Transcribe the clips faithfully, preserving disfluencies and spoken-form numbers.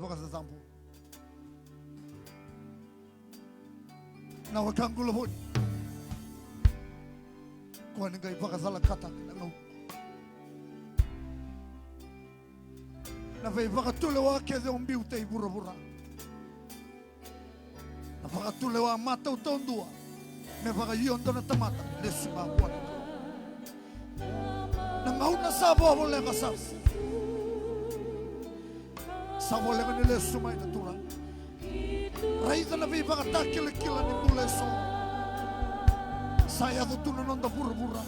Vakacacabu. Na wekaqu Lovoni. Koya ni qai vakacalakataka na gau. Na veivakatulewa kece o biuta i vuravura. Na vakatulewa matautaudua me vakaio dua na tamata lesu ga vua na Kalou. Na gauna sa voleka sara. Sa voleka ni lesu mai na Turaga. Raica na veivakatakilakila ni bula eso. Sa yaco tu na noda vuravura.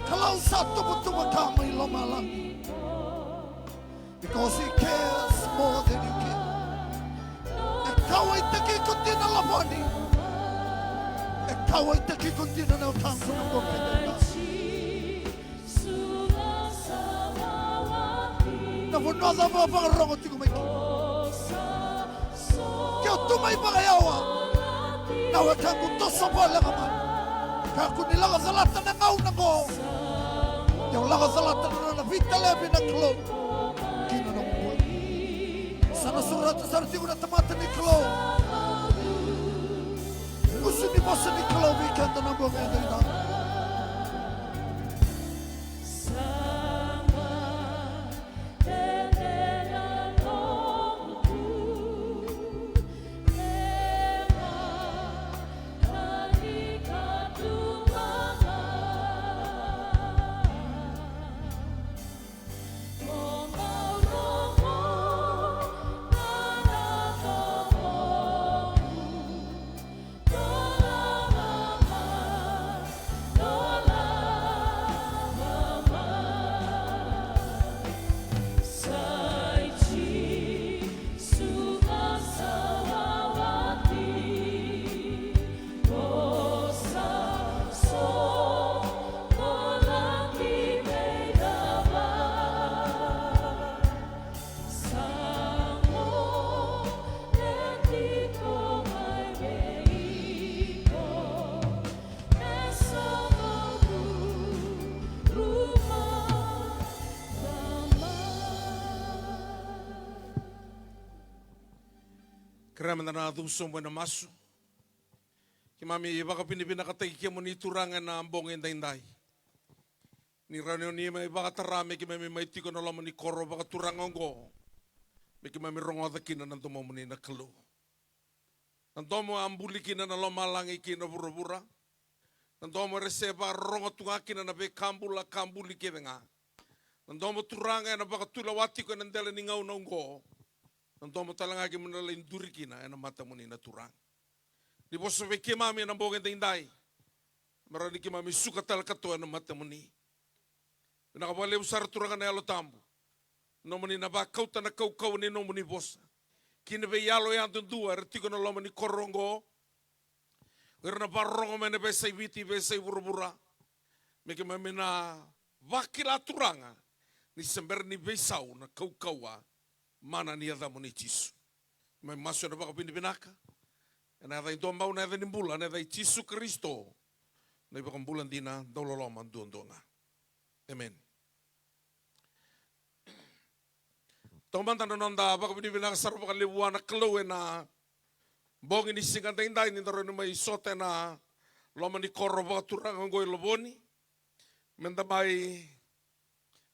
Kalou sa tuvatuva ka mai lomalagi. Because he cares more than you care. E kauwaitaki iko dina Lovoni. E kauwaitaki iko dina na wekaqu na bogi edaidai. Na vanua cava o vakarorogo tiko mai kina. Ke o tu mai vakayawa, na wekaqu toso voleka mai. Kakua ni lako calata na gauna qo. Ke o lako calata na nona veitalevi na Kalou ki na nomu bula. Sa na sureta sara tiko na tamata ni Kalou. Gusu ni vosa ni Kalou vei keda na bogi edaidai. Kerea meda na cuva sobu ena masu. Keimami vakavinavinakataki kemuni Turaga ena bogi edaidai. Ni rawa ni mai vakatara me keimami mai tiko ena loma ni koro vakaturaga oqo. Me keimami rogoca kina na domomuni na Kalou. Na domo a buli kina na lomalagi kei na vuravura. Na domo era se vakarorogo tu ga kina na veika bula ka buli kece ga. Na domo Turaga ena vakatulewa tiko ena dela ni gauna oqo. Na domo tale ga keimami na lai duri kina ena matamuni na Turaga. Ni vosa vei keimami ena bogi edaidai. Me rawa ni keimami suka tale ka toka ena matamuni. Vinaka vakalevu sara Turaga na Yalo Tabu. Nomuni na vakauta na kaukauwa ni nomuni vosa ki na veiyalo yadudua era tiko ena loma ni koro oqo. O ira na vakarorogo mai na veiyasai Viti, veiyasai vuravura. Me keimami na vakila Turaga ni se bera ni veisau na kaukauwa mana ni yacamuni Jisu. Mai masu ena vakavinavinaka ena yaca i Domau, na yaca ni bula, na yaca i Jisu Karisito, na iVakabula dina, dauloloma duadua ga. Emeni. Taumada na noda vakavinavinaka sara vakalevu vua na Kalou ena bogi ni siga daidai ni da rawa ni mai sota ena loma ni koro vakaturaga oqo i Lovoni. Meda mai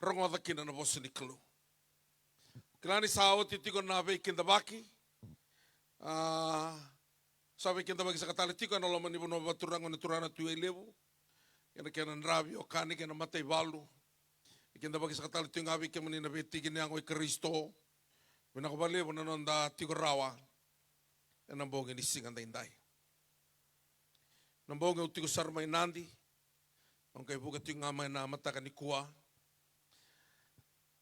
rogoca kina na vosa ni Kalou. Kila ni sa oti tiko na veikidavaki. A, sa veikidavaki saka tale tiko ena loma ni vanua vakaturaga na turaga na Tui Levu. Kei na kena dravi o kani kei na mataivalu. Veikidavaki saka tale tiko ga vei kemuni na veitiki ni yago i Karisito. Vinaka vakalevu na noda tiko rawa ena bogi ni siga daidai. Na bogi au tiko sara mai Nadi. Au qai vuka tiko ga mai na mataka nikua.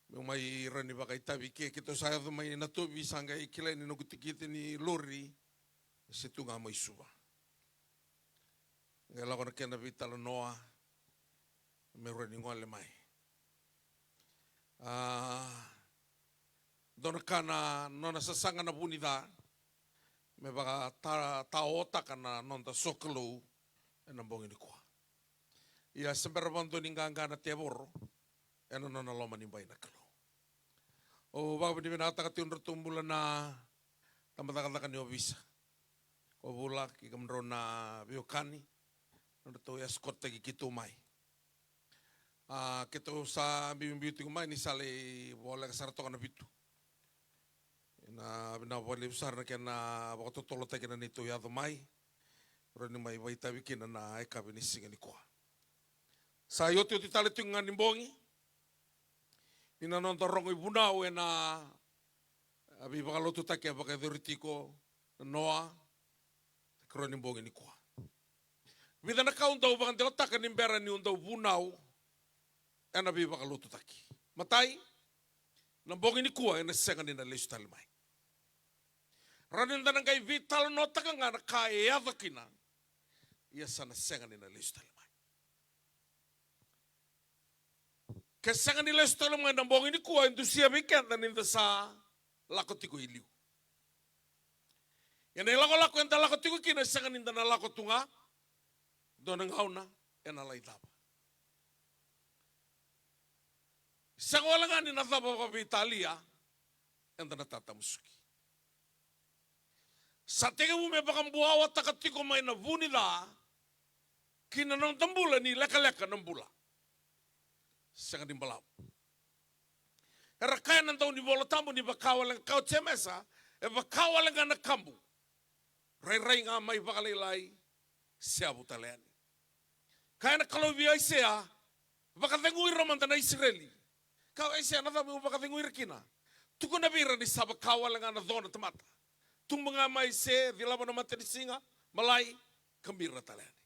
Meu mai rawa ni vakaitavi ke keitou sa yaco mai Natovi, sa qai kilai ni noqu tikiti ni lori e se tu ga mai Suva. Qai lako na kena veitalanoa meu rawa ni gole mai. A, dua na ka na nona sasaga na vunica me vakataotaka na noda sokalou ena bogi nikua. Ia se bera vakadua ni qaqa na tevoro, ena nona loma ni bai na Kalou. Au vakavinavinakataka tiko nodratou bula na tabacakacaka ni ovisa. Ko Vula kei kemudrau na veiwekani, nodratou escort-taki keitou mai. A, keitou sa biubiu tiko mai ni sa lai voleka sara toka na vitu. Na vinaka vakalevu sara na kena vakatotolotaki na neitou yaco mai, rawa ni mai vakaitavi kina na yakavi ni siga nikua. Sa iotioti tale tiko ga ni bogi ni na noda rogo ivunau ena veivakalotutaki e vakayacori tiko na noa, na ikarua ni bogi nikua. Vica na ka au dau vakadewataka ni bera niu dau vunau ena veivakalotutaki. Matai, na bogi nikua ena sega ni na lesu tale mai. Rawa ni da na qai veitalanoataka ga na ka e yaco kina, ia sa na sega ni na lesu tale mai. Ke sega ni lesu tale mai na bogi nikua, e dusia vei keda ni da sa lako tiko i liu. Ia na ilakolako eda lako tiko kina, e sega ni da na lako tu ga, dua na gauna ena lai cava. Sega wale ga ni na cava vakaveitalia, eda na tatamusuki. Sa tekivu me vakabuawataka tiko mai na vu ni ca ki na noda bula ni lekaleka na bula. Sega ni balavu. Era kaya na dau ni Vola Tabu ni vaka wale ga, kaya o Jemesa, e vaka wale ga na kabu. Rairai ga mai vakalailai, seavu tale yani. Kaya na Kalou vei Aisea, vakacegui ira mada na Isireli. Kaya o Aisea, na cava meu vakacegui ira kina? Tukuna vei ira ni sa vaka wale ga na co na tamata. Tubu ga mai se cilava na matanisiga, malai, kabira tale yani.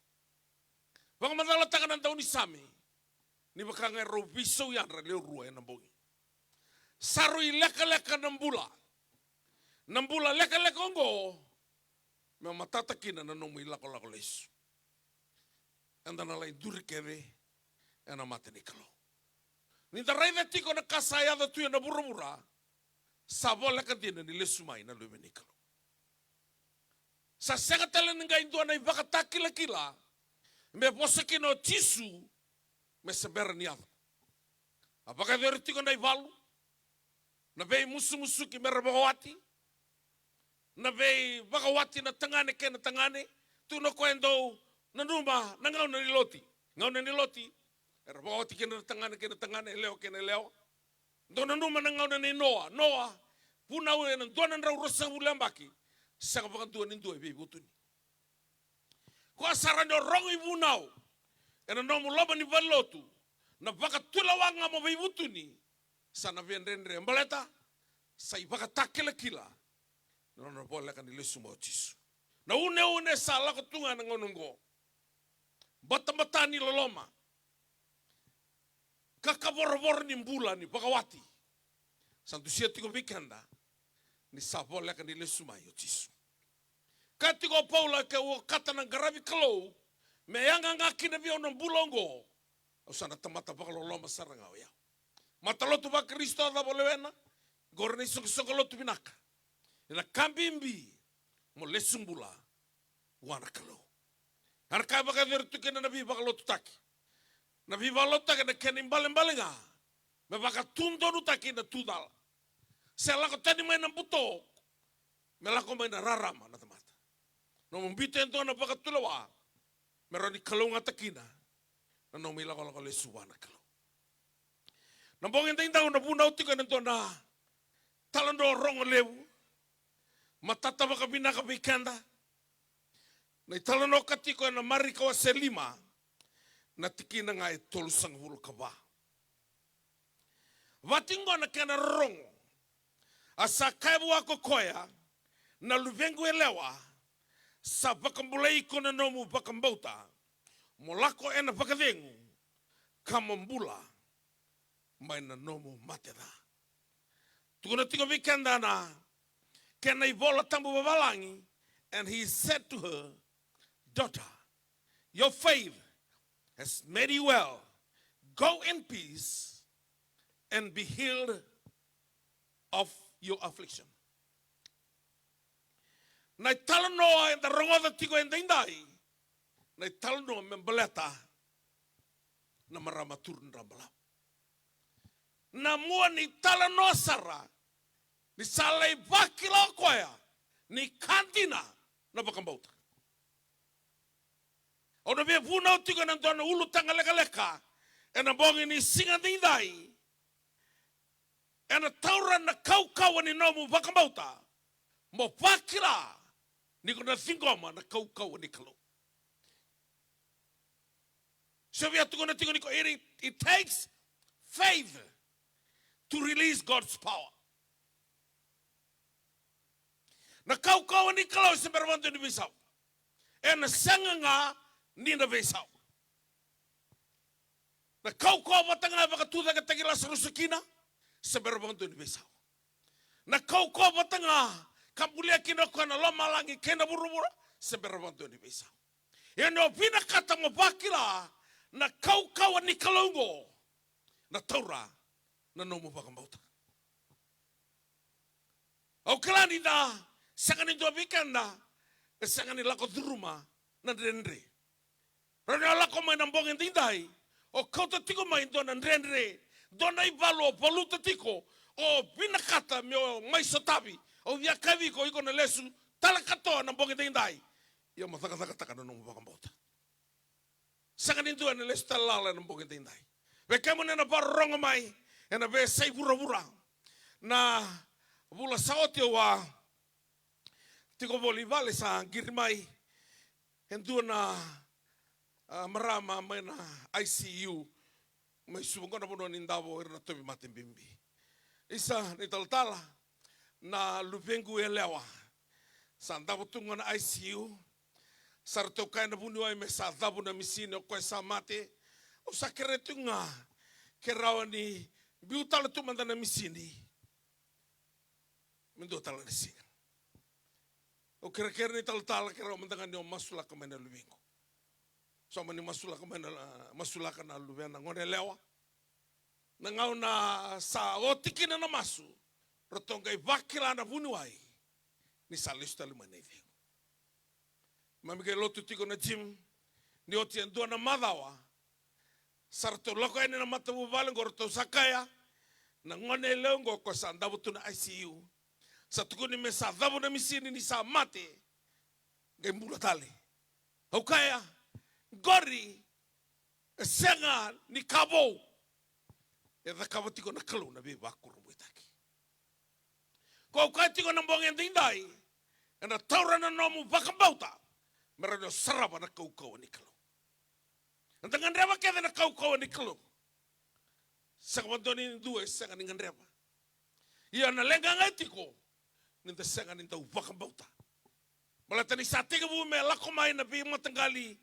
Vakamacalataka na daunisame ni vaka ga e rau veisau yadra lewe rua ena bogi. Sa rui lekaleka na bula. Na bula lekaleka oqo me matata kina na nomu ilakolako lesu. Eda na lai duri kece ena mata ni Kalou. Ni da raica tiko na ka sa yaco tu ena vuravura, sa voleka dina ni lesu mai na Luve ni Kalou. Sa sega tale ni qai dua na ivakatakilakila me vosa kina o Jisu me se bera ni yaco. A vakayacori tiko na ivalu, na veimusumusuki me ra vakawati, na veivakawati na tagane kei na tagane, tu na koya e dau nanuma na gauna ni Loti. Gauna ni Loti, era vakawati kina na tagane kei na tagane, yalewa kei na yalewa. Dou nanuma na gauna nei Noa. Noa, vunau ena dua na drau ruasagavulu na yabaki, sega vakadua ni dua e veivutuni. Koya sa rawa ni o rogo ivunau ena nomu loma ni valenilotu, na vakatulewa ga mo veivutuni, sa na veidredre baleta sa ivakatakilakila na nona voleka ni lesu mai o Jisu. Na uneune sa lako tu ga ena gauna oqo. Batabata ni loloma, kakavorovoro ni bula ni vakawati, sa dusia tiko vei keda ni sa voleka ni lesu mai o Jisu. Kaya tiko o Paula, ke au okata na qaravi Kalou me yaga ga kina vei au na bula oqo, au sa na tamata vakaloloma sara ga o yau. Matalotu vaKarisito, a cava o lewena? Qori na isoqosoqo lotu vinaka. Ena ka bibi mo lesu bula vua na Kalou. Era kaya vakayacori tu kina na veivakalotutaki. Na veivakalotutaki na kena ibalebale ga me vakatudonutaki na tucala. Se lako tani mai na buto me lako mai na rarama na tamata. Nomu biuta e dua na vakatulewa me rawa ni kalougata kina na nomu ilakolako lesu vua na Kalou. Na bogi daidai au na vunau tiko ena dua na italanoa rogo levu, matata vakavinaka vei keda. Na italanoa ka tiko ena Marika wase lima, na tikina ga e tolusagavulu ka va. Vati oqo na kena rorogo. A sa kaya vua ko koya, na luvequ yalewa, sa vakabulai iko na nomu vakabauta. Mo lako ena vakacegu, ka mo bula mai na nomu mate ca. Tukuna tiko vei keda na kena iVola Tabu vavalagi, and he said to her, "Daughter, your faith has made you well. Go in peace and be healed of your affliction." Na italanoa eda rogoca tiko edaidai, na italanoa me baleta na marama turu ni dra balavu. Na mua ni talanoa sara, ni sa lai vakila o koya ni ka dina na vakabauta. Au na via vunau tiko ena dua na ulutaga lekaleka ena bogi ni siga daidai, ena taura na kaukauwa ni nomu vakabauta, mo vakila ni ko na ciqoma na kaukauwa ni Kalou. So via tukuna tiko ni ko, it, it takes faith to release God's power. Na kaukauwa ni Kalou se bera vakadua ni veisau. Ena sega ga ni na veisau. Na kaukauwa vata ga e vakatucaketaki Lasarusa kina, se bera vakadua ni veisau. Na kaukauwa vata ga ka bulia kina o koya na lomalagi kei na vuravura, se bera vakadua ni veisau. Ia ni o vinakata mo vakila na kaukauwa ni Kalou oqo, na taura na nomu vakabauta. Au kila ni da sega ni dua vei keda e sega ni lako curuma na dredre. Rawa ni o lako mai na bogi daidai, o kauta tiko mai dua na dredre, dua na ivalu o valuta tiko, o vinakata me o mai sotavi. Au via kaya vei iko, iko na lesu tale katoa na bogi daidai. Ia mo cakacakataka na nomu vakabauta. Sega ni dua ena lesu tale lala ena bogi daidai. Vei kemuni na vakarorogo mai ena veiyasai vuravura, na vula sa oti au a tiko voli i vale, sa qiri mai e dua na, a, marama mai na I C U mai Suva, qo na vanua ni davo ira na tauvimate bibi. Isa, ni talatala, na luvequ yalewa sa davo tu ga na I C U. Sa ratou kaya na vuniwai me sa cavu na misini, o koya sa mate. Au sa kerea tu ga ke rawa ni biu tale tu mada na misini me dua tale na siga. Au kerekere ni talatala ke rawa mada ga ni o masulaka mai na luvequ. Sauma ni masulaka mai na, masulaka na luvena gone yalewa. Na gauna sa oti kina na masu, ratou qai vakila na vuniwai ni sa lesu tale mai na icegu. Mami qai lotu tiko na gym, ni oti e dua na macawa, sa ratou lako yani na matavuvale qo, ratou sa kaya, na gone yalewa qo, ko sa davo tu na I C U, sa tukuni me sa cavu na misini ni sa mate, qai bula tale. Au kaya, qori e sega ni ka vou. E cakava tiko na Kalou na veivakurabuitaki. Ko au kaya tiko na bogi edaidai, ena taura na nomu vakabauta me rawa ni o sarava na kaukauwa ni Kalou. Eda gadreva kece na kaukauwa ni Kalou. Sega vakadua ni dua e sega ni gadreva. Ia na leqa ga e tiko ni da sega ni dau vakabauta. Baleta ni sa tekivu me lako mai na veimataqali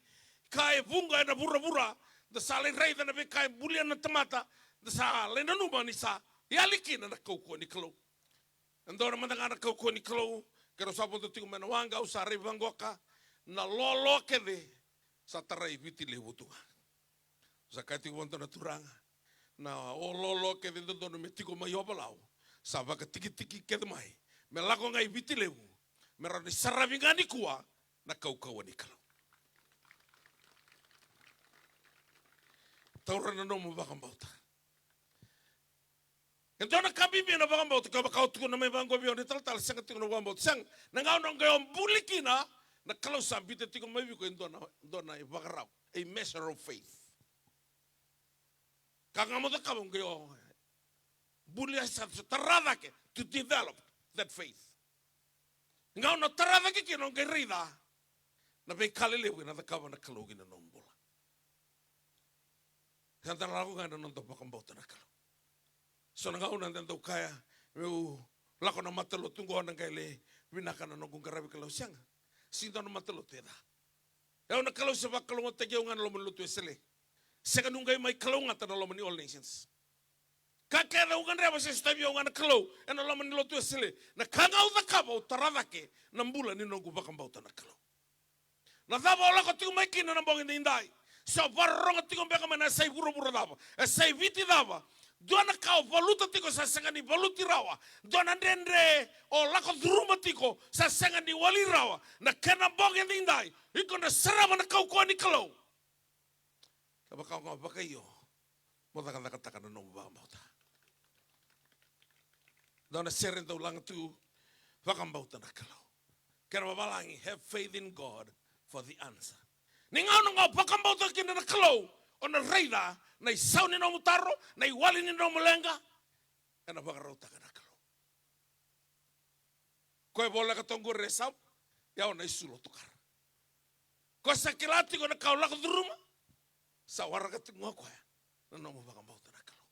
ka e vuqa ena vuravura, da sa lai raica na veika e bulia na tamata, da sa lai nanuma ni sa yali kina na kaukauwa ni Kalou. E dua na mada ga na kaukauwa ni Kalou, keirau sa vodo tiko mai na waqa, au sa raica vaqoka, na lolo kece sa tarai Viti Levu tu ga. Sa kaya tiko vua na turaga, na o lolo kece dodonu me tiko mai Ovalau, sa vakatikitiki kece mai me lako ga i Viti Levu, me rawa ni saravi ga nikua na kaukauwa ni Kalou. Taura na nomu vakabauta. E dua na ka bibi na vakabauta, ka vaka au tukuna mai vaqo vei au ni talatala, sega tiko na vakabauta. Sega, na gauna o qai o buli kina, na Kalou sa biuta tiko mai vei iko e dua na, dua na ivakarau, a measure of faith. Ka ga mo cakava o qai o buli, a sa tara cake, to develop that faith. Gauna tara cake kina o qai raica na veika lelevu ena cakava na Kalou kina nomu bula. Sa da lako ga ena noda vakabauta na Kalou. So na gauna da dau kaya, meu lako na matalotu qo na qai le vinaka na noqu qaravi Kalou. Sega, sega ni dua na matalotu e ca. E au na Kalou se vakalougatataki au ga na loma ni lotu Wesele. Sega niu qai mai kalougata na loma ni All Nations. Ka kece au gadreva se sotavi au ga na Kalou ena loma ni lotu Wesele. Na ka ga au cakava, au tara cake na bula ni noqu vakabauta na Kalou. Na cava o lako tiko mai kina na bogi edaidai? Se o vakarorogo tiko beka mai na yasai vuravura cava, yasai Viti cava, dua na ka o valuta tiko sa sega ni valuti rawa, dua na dredre o lako curuma tiko sa sega ni wali rawa, na kena bogi edaidai, iko na sarava na kaukauwa ni Kalou. Kevaka o ga vakaio, mo cakacakataka na nomu vakabauta. Dua na sere dau laga tu, vakabauta na Kalou. Kena vavalagi, have faith in God for the answer. Ni gauna ga o vakabauta kina na Kalou, o na raica na isau ni nomu taro, na iwali ni nomu leqa, ena vakarautaka na Kalou. Koya e voleka toka qori e Samu, ia o na isu lotu kara. Koya sa kila tiko na ka o lako curuma, sa waraka tiko ga o koya na nomu vakabauta na Kalou.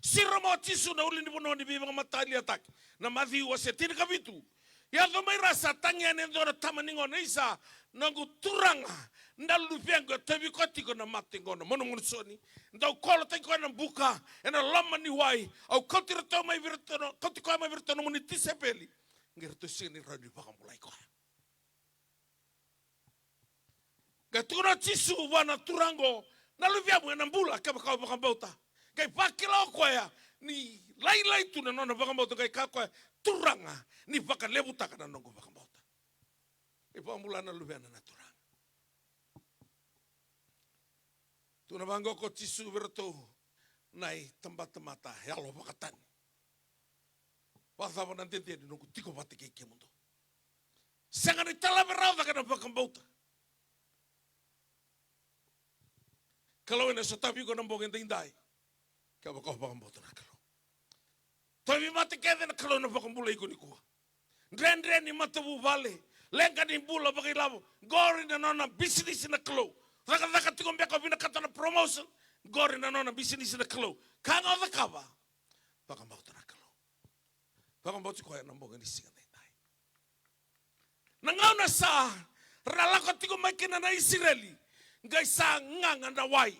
Siro mai o Jisu na ulunivanua ni veivakamataliataki, na Maciu wase tinikavitu. Yaco mai ra sa tagi yani e dua na tama ni gone, isa, noqu Turaga, na luvequ e tauvi koya tiko na mate qo, na manumanu Joni. Dou kolotaki koya na buka ena loma ni wai. Au kauti iratou mai vei iratou na, kauti koya mai vei iratou na nomuni tisaipeli, qai ratou sega ni rawa ni vakabulai koya. Qai tukuna o Jisu vua na turaga qo, na luvequ ena bula kevaka o vakabauta. Qai vakila o koya ni lailai tu na nona vakabauta, qai kaya o koya, Turaga, ni vakalevutaka na noqu vakabauta. Qai vakabula na luvena na Turaga. Tukuna vaqo ko Jisu vei iratou na itabatamata yalovakatani. Vakacava na dede ni noqu tiko vata kei kemudou? Sega ni talave rawa cake na vakabauta. Kalou ena sotavi iko na bogi edaidai, kevaka o vakabauta na Kalou. Tauvimate kece na Kalou ena vakabulai iko nikua. Dredre ni matavuvale, leqa ni bula vakailavo, qori na nona bisinisi na Kalou. Cakacaka tiko beka o vinakata na promotion, qori na nona bisinisi na Kalou. Ka ga o cakava, vakabauta na Kalou. Vakabauti koya ena bogi ni siga edaidai. Na gauna sa ra lako tiko mai kina na Isireli, qai sa gaga na wai.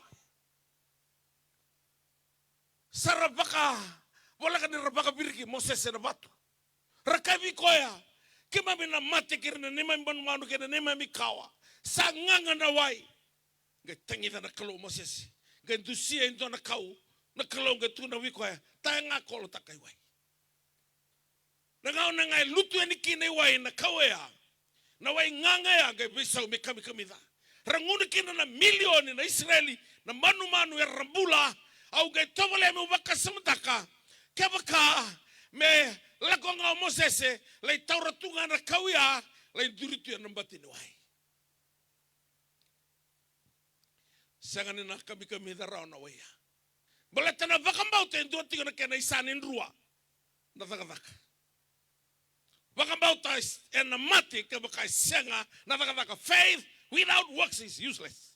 Sa ra vaka, voleka ni ra vakaviriki Mosese ena vatu. Ra kaya vei koya, keimami na mate kei ira na neimami manumanu kei na neimami kawa. Sa gaga na wai. Qai tagica na Kalou o Mosese. Qai dusia e dua na kau. Na Kalou qai tukuna vei koya, taya ga, kolotaka i wai. Na gauna ga e lutu yani kina i wai na kau oya, na wai gaga oya qai veisau me kamikamica. Ra gunu kina na milioni na Isireli, na manumanu era bula. Au qai tovolea meu vakasamataka, kevaka me lako ga o Mosese, lai taura tu ga na kau ya, lai duri tu ena bati ni wai. Sega ni na kamikamica rawa na wai ya. Baleta na vakabauta e dua tiko na kena isa ni drua na cakacaka. Vakabauta ena mate kevaka e sega na cakacaka. Faith without works is useless.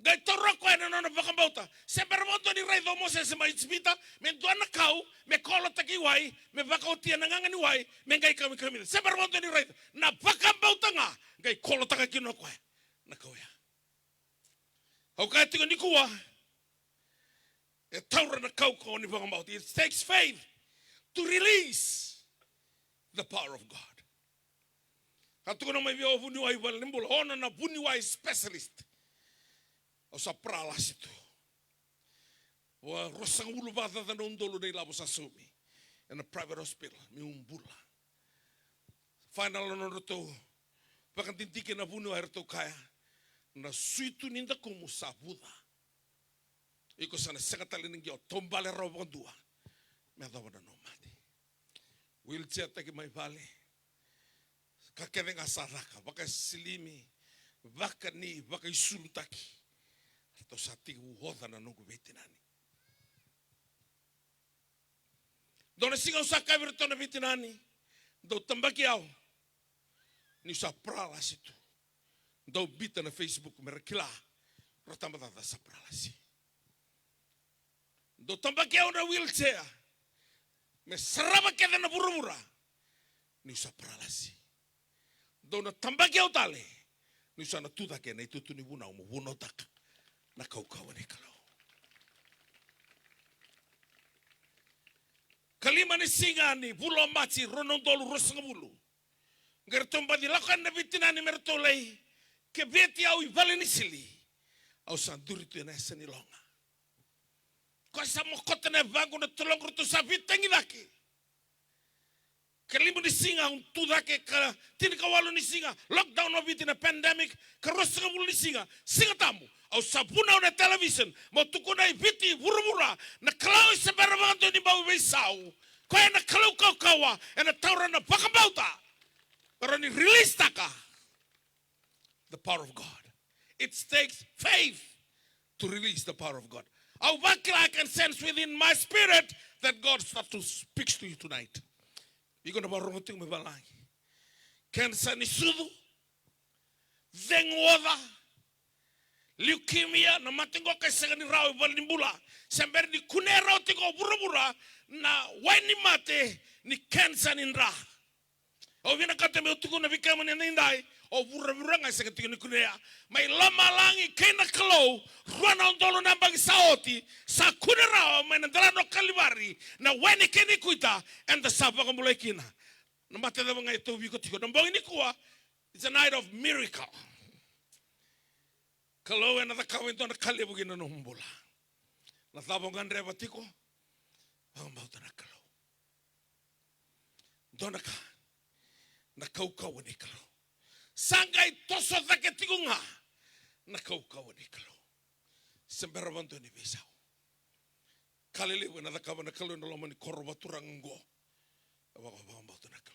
Qai taura koya na nona vakabauta. Se bera vakadua ni raica o Mosese mai Ijipita me dua na kau, me kolotaki wai, me vakaotia na gaga ni wai, me qai kamikamica. Se bera vakadua ni raica. Na vakabauta ga qai kolotaka kina o koya na kau ya. Au kaya tiko nikua, e taura na kaukauwa ni vakabauta. It takes faith to release the power of God. Ka tukuna mai vei au o vuniwai valenibula, ono na vuniwai specialist. Au sa paralasi tu. Au a ruasagavulu vakacaca na udolu na ilavo sa saumi ena private hospital meu bula. Final na nodratou vakadidike na vuniwai, eratou kaya, na suitu ni dakumu sa vuca. Iko sa na sega tale ni qai o taubale rawa vakadua me yacova na nomu mate. Wheelchair taki mai vale. Ka kece ga sa caka, vakasilimi, vakani, vakaisulutaki. Ratou sa tekivu oca na noqu veitinani. Dua na siga au sa kaya vei iratou na veitinani, dou tabaki au niu sa paralasi tu. Dou biuta na Facebook me ra kila, ra tabacakacaka sa paralasi. Dou tabaki au na wheelchair me sarava kece na vuravura niu sa paralasi. Dou na tabaki au tale niu sa na tu cake ena itutu ni vunau mo vunautaka na kaukauwa ni Kalou. Kalima ni siga ni vula o Maji, rua na udolu ruasagavulu, qai ratou baci lako yani na veitinani me ratou lai keveti au i vale ni sili. Au sa duri tu ena yasa ni loga. Koya sa mokota na yavaqu, na toloqu, ratou sa veitagi cake. Ka limu ni siga au tu cake, ka tinikawalu ni siga lockdown o Viti, na pandemic, ka ruasagavulu ni siga Siga Tabu, Au sa vunau na television, mo tukuna i Viti, vuravura, na Kalou e se bera vakadua ni bau veisau. Koya na Kalou kaukauwa, ena taura na vakabauta. Para ni release taka the power of God. It takes faith to release the power of God. Au vakila, I can sense within my spirit that God start to speaks to you tonight. Iko na vakarorogo tiko mai valagi. Kenisa ni sucu, cegu oca, leukemia, na mate qo ka e sega ni rawa e valenibula. Se bera ni kunea rawa tiko o vuravura na wai ni mate ni kenisa ni dra. Au vinakata meu tukuna vei kemuni edaidai, o vuravura ga e sega tiko ni kunea. Mai lomalagi kei na Kalou, rua na udolu na yabaki sa oti, sa kune rawa mai na delana o Kalivari na wai ni kena ikuita, eda sa vakabulai kina. Na mate cava ga e tauvi iko tiko na bogi nikua, it's a night of miracle. Kalou ena cakava e dua na ka levu kina nomu bula. Na cava o gadreva tiko? Vakabauta na Kalou. Dua na ka, na kaukauwa ni Kalou. Sa qai toso cake tiko ga na kaukauwa ni Kalou. Se bera vakadua ni veisau. Ka lelevu ena cakava na Kalou ena loma ni koro vaturaga oqo. Vaka, vakabauta na Kalou.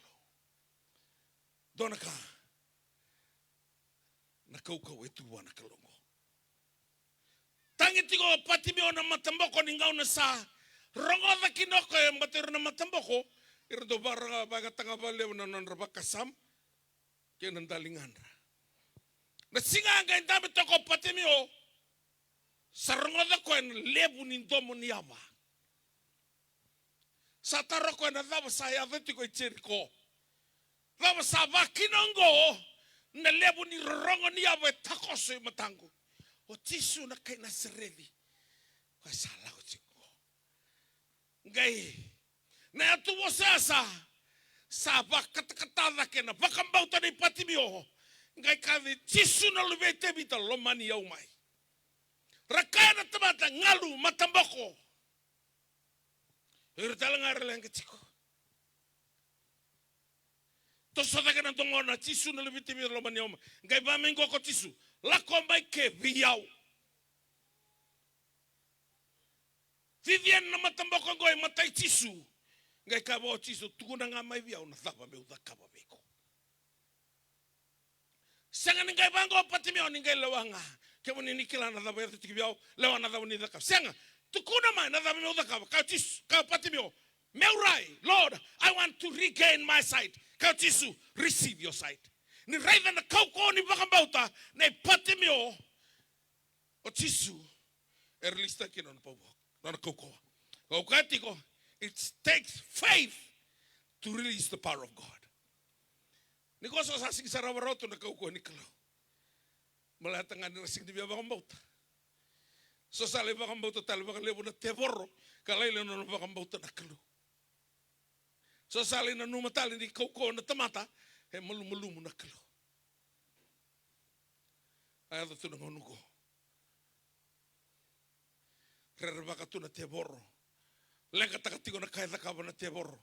Dua na ka, na kaukauwa e tu vua na Kalou oqo. Tagi tiko o Patimio na mataboko ni gauna sa rogoca kina o koya, baleta ira na mataboko era dau vaka, vakayagataka vakalevu na nodra vakasama kei na daligadra. Na siga a qai dabe toka o Patimio, sa rogoca o koya na levu ni domo ni yava. Sa taro koya na cava sa yaco tiko i Jeriko. Cava sa vakina oqo na levu ni rorogo ni yava e takoso i mataqu. O Jisu na kai Nasareci. Koya sa lako tiko oqo. Qai na yatu vosa ya sa, sa vakatakata cake na vakabauta nei Patimio. Qai kaci Jisu na luve i Tevita lomani au mai. Ra kaya na tamata galu mataboko. Ira tale ga era leqa tiko. Toso cake na dogono, Jisu na luve i Tevita lomani au mai. Qai vamai qo ko Jisu, lako mai ke vei au. Cici yani na mataboko qo e matai Jisu. Qai kaya vua o Jisu, tukuna ga mai vei au na cava meu cakava vei iko. Sega ni qai vaqo o Patimio ni qai lewa ga. Kemuni ni kila na cava e yaco tiko vei au, lewa na cava ni cakava. Sega, tukuna mai na cava meu cakava. Kaya o Jisu, kaya o Patimio, meu rai, Lord, I want to regain my sight. Kaya o Jisu, receive your sight. Ni raica na kaukauwa ni vakabauta nei Patimio, o Jisu e release-taka kina nona power, nona kaukauwa. Au kaya tiko, it takes faith to release the power of God. Ni ko so sa sigi sarava rawa tu na kaukauwa ni Kalou. Baleta ga ni ra sigi ni via vakabauta. So sa lai vakabauta tale vakalevu na tevoro, ka lailai nona vakabauta na Kalou. So sa lai nanuma tale ni kaukauwa na tamata, e malumalumu na Kalou. A yaco tu na gauna qo. Rerevaka tu na tevoro. Leqataka tiko na ka e cakava na tevoro.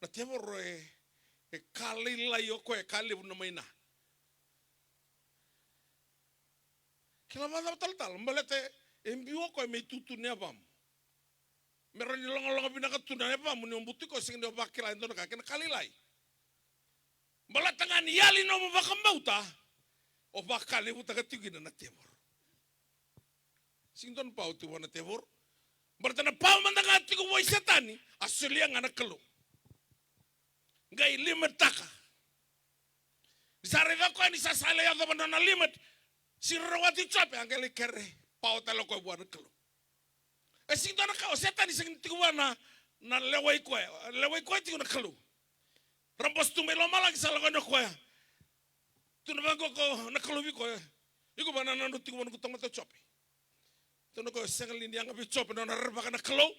Na tevoro e, e ka lailai o koya, e ka levu na maina. Kila vakacava talatala, baleta e biu o koya me itutu ni yavamu. Me rawa ni logaloga vinaka tu na yavamu ni o butu iko, sega ni o vakila e dua na ka kei na ka lailai. Baleta ga ni yali nomu vakabauta, o vakalevutaka tiko kina na tevoro. Sega ni dua na pawa tiko vua na tevoro. Baleta na pawa mada ga tiko vua i Setani, a solia ga na Kalou. Qai limit-taka. Ni sa raica o koya ni sa, sa lai yacova na nona limit, sega ni rawati Jope, a qai lai kere pawa tale o koya vua na Kalou. E sega ni dua na ka, o Setani sega ni tiko vua na, na lewai koya. Lewai koya tiko na Kalou. Ra bose tu mai lomalagi, sa lako yani o koya. Tukuna vaqo na Kalou vei koya, iko vaka na nodrau tiko vua noqu tamata o Jope. Tukuna o koya, sega li ni yaga vei Jope na nona rerevaka na Kalou?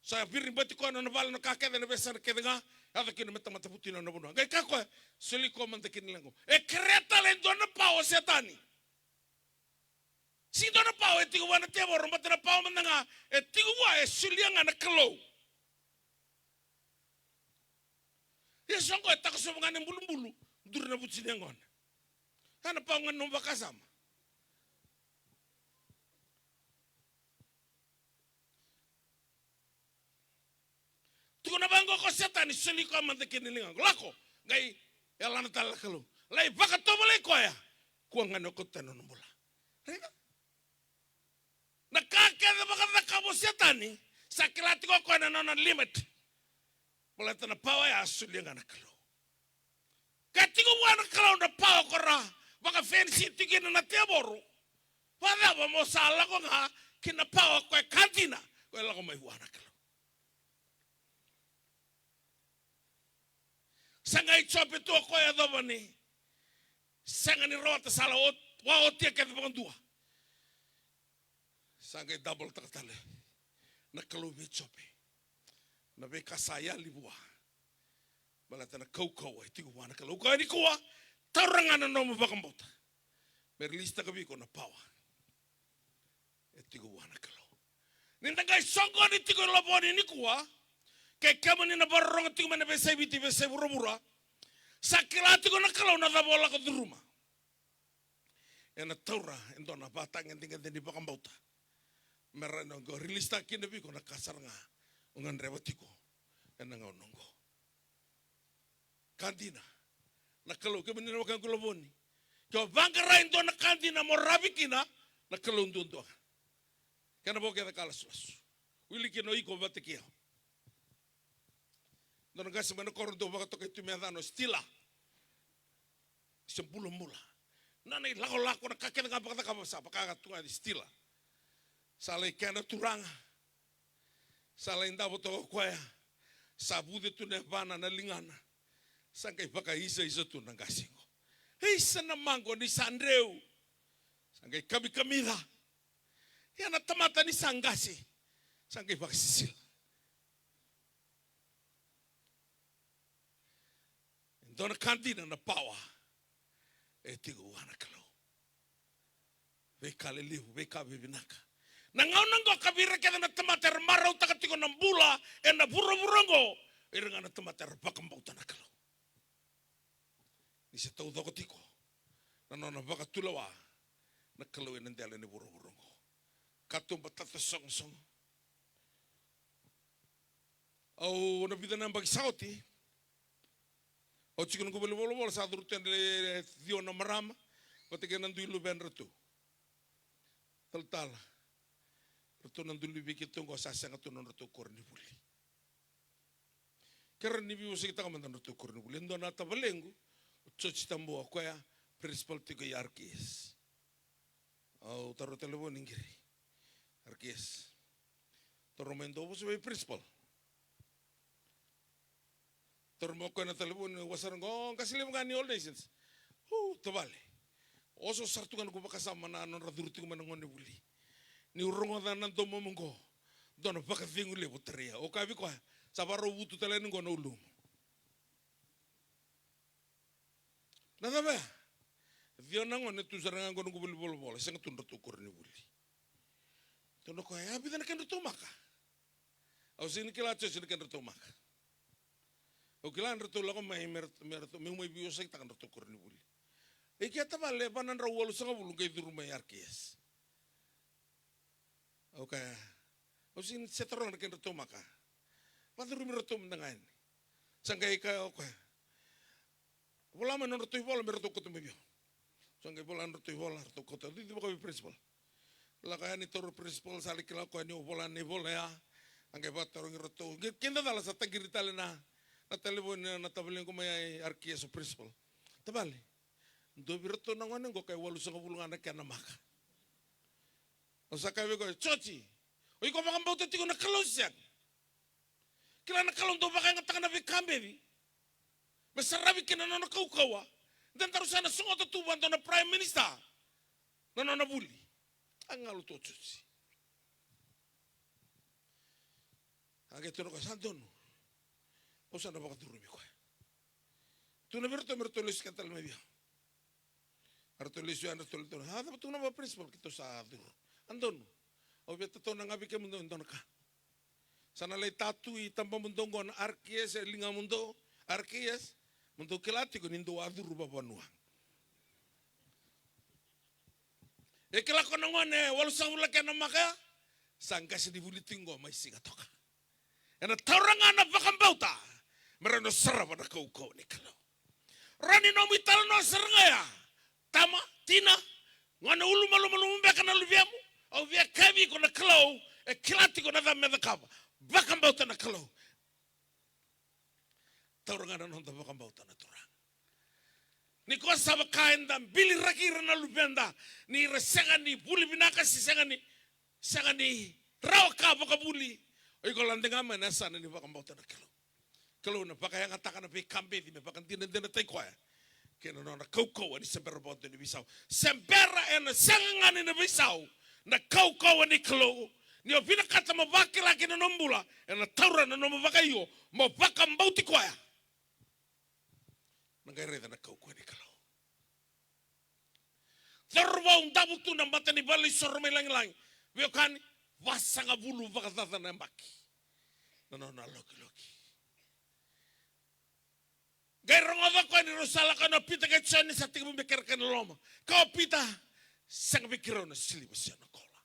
Sa viribati koya na nona vale, na ka kece, na veiyasana kece ga, yaco kina me tamata vutuniyau na vanua. Qai kaya o koya, soli koya mada ki na leqa. E kerea tale e dua na pawa o Setani. Sega ni dua na pawa e tiko vua na tevoro, baleta na pawa mada ga e tiko vua e solia ga na Kalou. Ia so qo e takosova ga na ibulubulu, duri na vutu ni yaqona. Sa na pawa ga ni nomu vakasama. Na vaqo ko Setani, soli koya mada kina na liga qo. Lako, qai yalana tale na Kalou. Lai vakatovolei koya. Kua ga ni o kauta tani na nona bula. Raica? Na ka kece vakacakava o Setani, sa kila tiko o koya na nona limit. Baleta na pawa ya a solia ga na Kalou. Ka tiko vua na Kalou na pawa ko ra vakafenisi tiko kina na tevoro. Vakacava mo sa lako ga ki na pawa ko e ka dina, ko e lako mai vua na Kalou. Sa qai Jope tu o koya, yacova ni sega ni rawata, sa la ot-, vakaotia kece vakadua. Sa qai dabalataka tale na Kalou vei Jope na veika sa yali vua. Baleta na kaukauwa e tiko vua na Kalou. Koya nikua, taura ga na nomu vakabauta me rilisitaka vei iko na pawa e tiko vua na Kalou. Ni da qai soqoni tiko i Lovoni nikua, kei kemuni na vakarorogo tiko mai na veiyasai Viti, veiyasai vuravura, sa kila tiko na Kalou na cava o lako curuma. Ena taura e dua na ivakatagedegede ni vakabauta me rawa ni qai rilisitaka kina vei iko na ka sara ga o gadreva tiko ena gauna oqo. Ka dina, na Kalou, kemuni na wekaqu Lovoni, ke o vaqara e dua na ka dina mo ravi kina, na Kalou duadua ga. Kena vo kece ka lasulasu. Wili kina o iko vata kei au. Dua na qase mai na koro dau vakatokai tu me yacana o Stila. Se bulabula. Na nona ilakolako, na ka kece ga vakacakava sa vaka ga tu ga ni Stila. Sa lai kena turaga. Sa lai davo toka o koya. Sa vuce tu na yavana na ligana. Sa qai vakaisaisa tu na qase qo. Isa na maqo ni sa dreu. Sa qai kamikamica. Ia na tamata ni sa qase. Sa qai vakasisila. E dua na ka dina na pawa e tiko vua na Kalou. Veika lelevu, veika vivinaka. Na gauna oqo ka vei ira kece na tamata era marautaka tiko na bula ena vuravura oqo, ira ga na tamata era vakabauta na Kalou. Ni se taucoko tiko na nona vakatulewa na Kalou ena dela ni vuravura oqo. Katuba tata sogosogo. Au na vica na yabaki sa oti, au tiko na noqu valenivolavola, sa curu tu e ciwa na marama vata kei na dui luvedratou. Talatala, ratou na dui luve keitou oqo sa sega tu na nodratou koronivuli. Kerea ni veivosakitaka mada na nodratou koronivuli. E dua na tavalequ, o George Tabua, o koya principal tiko i R K S. Au taura talevoni qiri. R K S. Taura mai dua vosa vei principal. Taura mai o koya na talevoni, au wasara qo, qase levu ga ni All Nations. Hu, tavale. Oso sara tu ga na noqu vakasama na nodra curu tiko mai na gone vuli. Niu rogoca na domomu qo, dua na vakacegu levu tarai au. Au kaya vei koya, sa vakarau vutu tale yani qo na ulumu. Na cava ya? Ciwa na gone tu sara ga qo na noqu valenivolavola, sega tu na nodratou koronivuli. Tukuna o koya, e a vica na kedratou maka? Au sega ni kila, Joji, na kedratou maka. Au kila ni ratou lako mai me ratou, me ratou, meu mai veivosaitaka na nodratou koronivuli. E kea tavale, va na drau walusagavulu qai curu mai R K S. Au kaya, au sega ni se taroga na kedratou maka. Vakacurumi iratou mada ga yani. Sa qai kaya o koya, vola mai na nodratou ivola me ratou kauta mai vei au. Sa qai vola na nodratou ivola, ratou kauta, cici vaka vei principal. Lako yani, taura o principal, sa lai kila o koya niu vola na ivola ya. A qai vakatarogi iratou. Qai keda cala sa taqiri tale na, na talevoni na tavalequ mai R K S, o principal. Tavale, dua vei iratou na gone qo ka e walusagavulu ga na kena maka. Au sa kaya vei koya, Joji, o iko vakabauta tiko na Kalou se sega? Kila na Kalou dau vakayagataka na veika beci me saravi kina na nona kaukauwa. De daru sa na sogota tu vua dua na prime minister na nona vuli. A galu tu o Joji. A qai tukuna o koya, sa donu. Au sa na vakacurumi koya. Tukuna vei iratou me ratou lesu keda tale mai vei au. A ratou lesu yani, ratou lesu yani. A cava tukuna vua principal, keitou sa curu. A donu. Au via tatauna ga vei kemudou e dua na ka. Sa na lai tatu i tabamudou qo na R K S e ligamudou, R K S, mo dou kila tiko ni dou a curu vavanua. E kila ko na gone walusagavulu na kena maka ya, sa qasenivuli tiko qo mai Sigatoka. Ena taura ga na vakabauta me rawa ni sarava na kaukauwa ni Kalou. Rawa ni nomu italanoa sara ga ya. Tama, tina, gone ulumalumalumu beka na luvemu. Au via kaya vei iko na Kalou e kila tiko na cava me cakava. Vakabauta na Kalou. Taura ga na noda vakabauta na Turaga. Ni ko sa vaka eda biliraki ira na luveda ni ra sega ni vuli vinaka se sega ni, sega ni rawa ka vakavuli. O iko lade ga mai na yasana ni vakabauta na Kalou. Kalou na vakayagataka na veika beci me vakadinadinataki koya kei na nona kaukauwa ni se bera vakadua ni veisau. Se bera ena sega ga ni na veisau, na kaukauwa ni Kalou, ni o vinakata mo vakila ki na nomu bula, ena taura na nomu vakaio mo vakabauti koya. Na qai raica na kaukauwa ni Kalou. Cauravou davo tu na mata ni vale ni soro mai lagilagi. Veiwekani, vasagavulu vakacaca na yabaki na nona lokiloki. Qai rogoca koya ni rau sa lako yani o Pita kei Joni, sa tekivu me kerekere na loma. Kaya o Pita, sega vei keirau na siliva se na koula.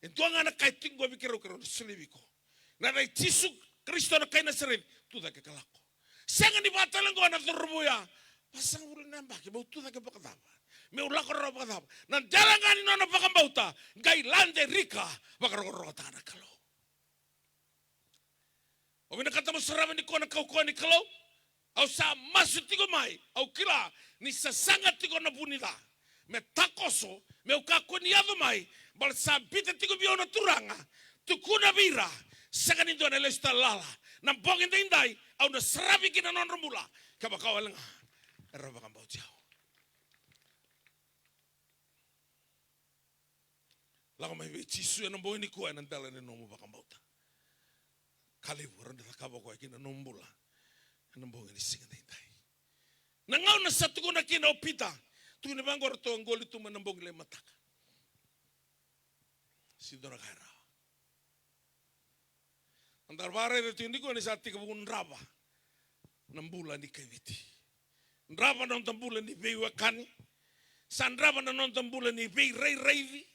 E dua ga na ka e tiko qo vei keirau, keirau na solia vei iko. Na yaca i Jisu Karisito na kai Nasareci, tu cake ka lako. Sega ni vaka tale qo na cauravou ya. Vasagavulu na yabaki, meu tu cake vakacava? Meu lako rawa vakacava? Na dela ga ni nona vakabauta, qai lade rika, vakarokorokotaka na Kalou. O vinakata mo sarava nikua na kaukauwa ni Kalou? Au sa masu tiko mai, au kila ni sasaga tiko na vu ni ca. Me takoso, meu kakua ni yaco mai, baleta sa biuta tiko vei au na Turaga. Tukuna vei ira, sega ni dua na lesu tale lala. Na bogi daidai, au na saravi kina na nodra bula. Kevaka wale ga era vakabauti au. Lako mai vei Jisu ena bogi nikua ena dela ni nomu vakabauta. Ka levu era na cakava o koya ki na nomu bula ena bogi ni siga daidai. Na gauna sa tukuna kina o Pita, tukuni vaqo, ratou a qoli tu mai na bogi lai mataka. Sega ni dua na ka e rawa. Eda vakaraica tiko nikua ni sa tekivu drava na bula ni kaiviti. Drava na noda bula ni veiwekani. Sa drava na noda bula ni veirairaici.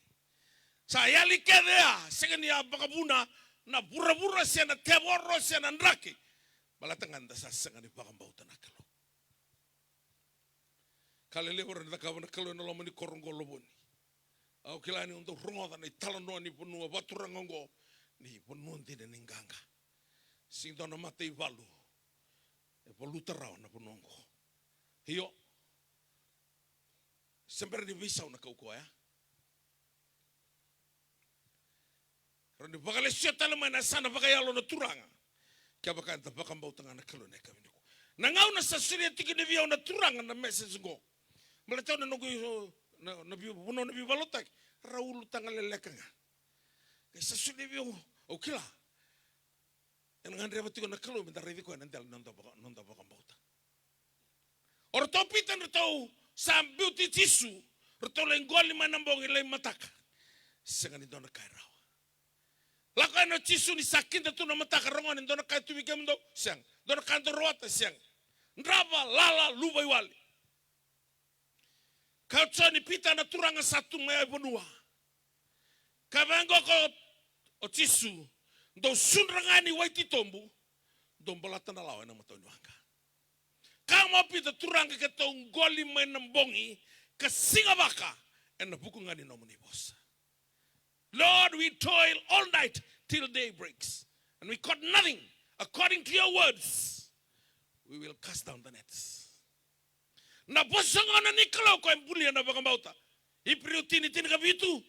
Sa yali kece ya, sega ni a vakavuna na vuravura se na tevoro se na draki. Baleta ga da sa sega ni vakabauta na Kalou. Ka lelevu era na cakava na Kalou ena loma ni koro qo, Lovoni. Au kila ni dou rogoca na italanoa ni vanua vakaturaga oqo, ni vanua dina ni qaqa. Sega ni dua na mataivalu e valuta rawa na vanua oqo. Io. Se bera ni veisau na kaukauwa ya. Rawa ni vakalesuya tale mai na yasana vakayalo na Turaga. Kevaka eda vakabauta ga na Kalou ena yakavi nikua. Na gauna sa solia tiko kina vei au na Turaga na message qo. Baleta au na noqu, na, na veivanua na veivakalotutaki. Ra ulutaga leleka ga. Qai sa solia vei au, au kila. Ena gadreva tiko na Kalou meda raici koya ena dela ni noda vaka-, noda vakabauta. O ratou o Pita, ratou sa biuti Jisu, ratou lai qoli mai na bogi lai mataka. Sega ni dua na ka e rawa. Lako yani o Jisu ni sa kida tu na mataka, rogoca ni dua na ka e tu vei kemudou, sega. Dua na ka dou rawata, sega. Drava, lala, luvaiwali. Kaya o Joni, Pita, na Turaga sa tu mai e vanua. Kaya vaqo o Jisu, dou sudra ga ni wai titobu, dou balata na lawa ena matau ni waqa. Kaya mai o Pita, Turaga, keitou qoli mai na bogi ka siga vaka ena vuku ga ni nomuni vosa. Lord, we toil all night till day breaks, and we caught nothing. According to your words, we will cast down the nets. Na vosa gona ni Kalou koya e bulia na vakabauta. Iperiu tini, tinikavitu.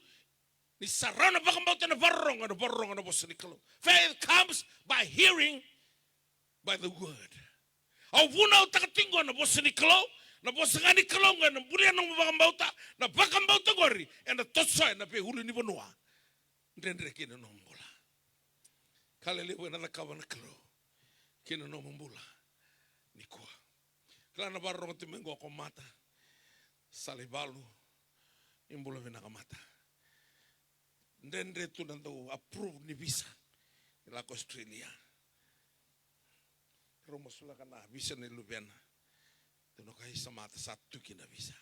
Ni sa rawa na vakabauta ena vakarorogo, ena vakarorogo na vosa ni Kalou. Faith comes by hearing, by the word. Au vunautaka tiko na vosa ni Kalou, na vosa ga ni Kalou ga ena bulia nomu vakabauta, na vakabauta qori ena tosoya na veiulunivanua. Dredre kina nomu bula. Ka lelevu ena cakava na Kalou kina nomu bula nikua. Kila na vakarorogo tu mai qo ko Mata, Salaivalu, ni bula vinaka Mata. Dredre tu na dau approve ni visa ni lako Australia. Rau masulaka na visa ni luvena. Dau na kai sa Mata sa tu kina visa.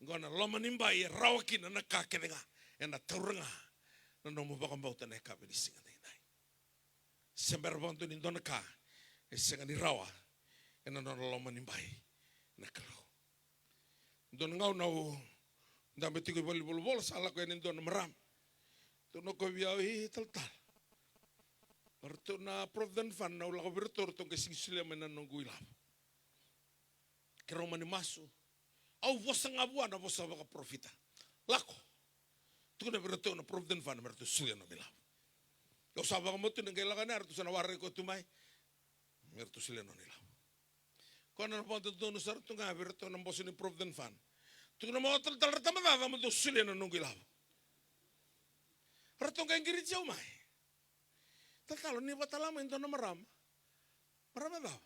Qo na loma ni bai e rawa kina na ka kece ga. Ena taura ga na nomu vakabauta na yakavi ni siga daidai. Se bera vakadua ni dua na ka e sega ni rawa ena nona loma ni bai na Kalou. Dua na gauna au dabe tiko i valenivolavola, sa lako yani e dua na marama. Tukuna o koya vei au, "E talatala, o ratou na Provident Fund, au lako vei iratou, ratou qai sega ni solia mai na noqu ilavo." Keirau mani masu. Au vosa ga vua na vosa vakaparofita. "Lako, tukuna vei iratou na Provident Fund me ratou solia na nomu ilavo." Au sa vakabauta ni qai lako yani, eratou sa na waraki koya tu mai me ratou solia na nona ilavo. Koya na vakadodonu sara tu ga vei iratou na boso ni Provident Fund. "Tukuna mai, o talatala, ra Tabacakacaka, mo dou solia na noqu ilavo." Ratou qai qiriti au mai. "Talatala, ni vakatala mai e dua na marama." "Marama cava?"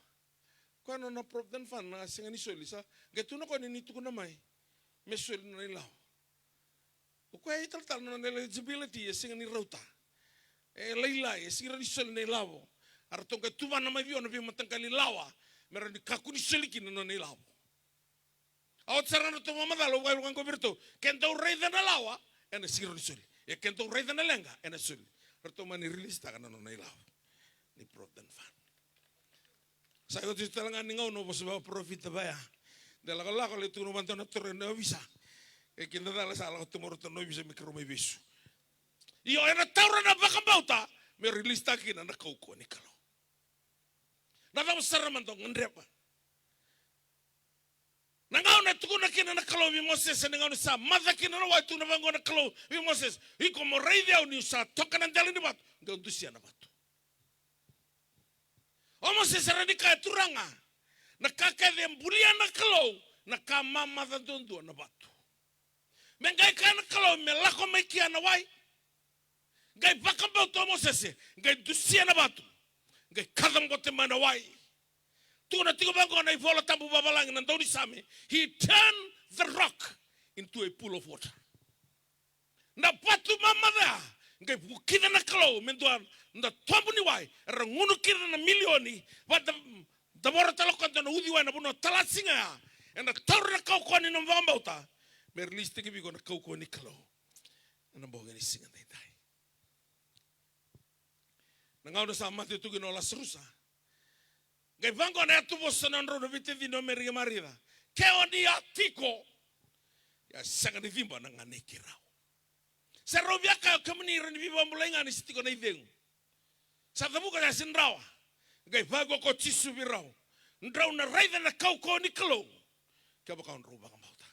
"Koya na nona Provident Fund na sega ni soli, sa qai tukuna o koya ni, ni tukuna mai me soli na nona ilavo." "O koya, e talatala, na nona eligibility e sega ni rauta. E lailai, e sega ni rawa ni soli na ilavo." A ratou qai tuvana mai vei au na veimataqali lawa me rawa ni kakua ni soli kina na nona ilavo. A oti sara ga na nodratou vakamacala, au vakayagataka vei iratou, "Ke dou raica na lawa, ena sega ni rawa ni soli. Ia ke dou raica na leqa, ena soli." Ratou mani release-taka na nona ilavo ni Provident Fund. Sa oti tale ga ni gauna au vosa vakaparofita vaya. Da lakolako, lai tukuna vua e dua na turaga na ovisa. E kidacala sa lako tu mai o ratou na ovisa me keirau mai vesu. Io, ena taura na vakabauta me release-taka kina na kaukauwa ni Kalou. Na cava sara mada o gadreva? Na gauna e tukuna kina na Kalou vei Mosese, na gauna sa maca kina na wai, tukuna vaqo na Kalou vei Mosese, "Iko mo raici au niu sa toka na dela ni vatu, qai dusia na vatu." O Mosese e rawa ni kaya, "Turaga, na ka kece e bulia na Kalou, na ka mamaca duadua na vatu." Me qai kaya na Kalou me lako mai kea na wai. Qai vakabauta o Mosese, qai dusia na vatu, qai kacabote mai na wai. Tukuna tiko vaqo na iVola Tabu vavalagi, na daunisame, "He turned the rock into a pool of water." Na vatu mamaca ya qai vukica na Kalou me dua na tobu ni wai, era gunu kina na milioni, vata, davora tale o koya e dua na uciwai ena vanua talasiga ya. Ena taura na kaukauwa ni nomu vakabauta me release-taki vei iko na kaukauwa ni Kalou ena bogi ni siga daidai. Na gauna sa mate tu kina o Lasarusa, qai vaqo na yatuvosa na nodrau na veitacini o Meri kei Marica, "Ke o ni a tiko, ia sega ni ciba na ganei keirau." Sa rau via kaya, "O kemuni ira ni veivakabulai ga ni se tiko na icegu." Sa cavuka, sa sega ni rawa. Qai vaqo ko Jisu vei rau, "Drau na raica na kaukauwa ni Kalou kevaka drau vakabauta."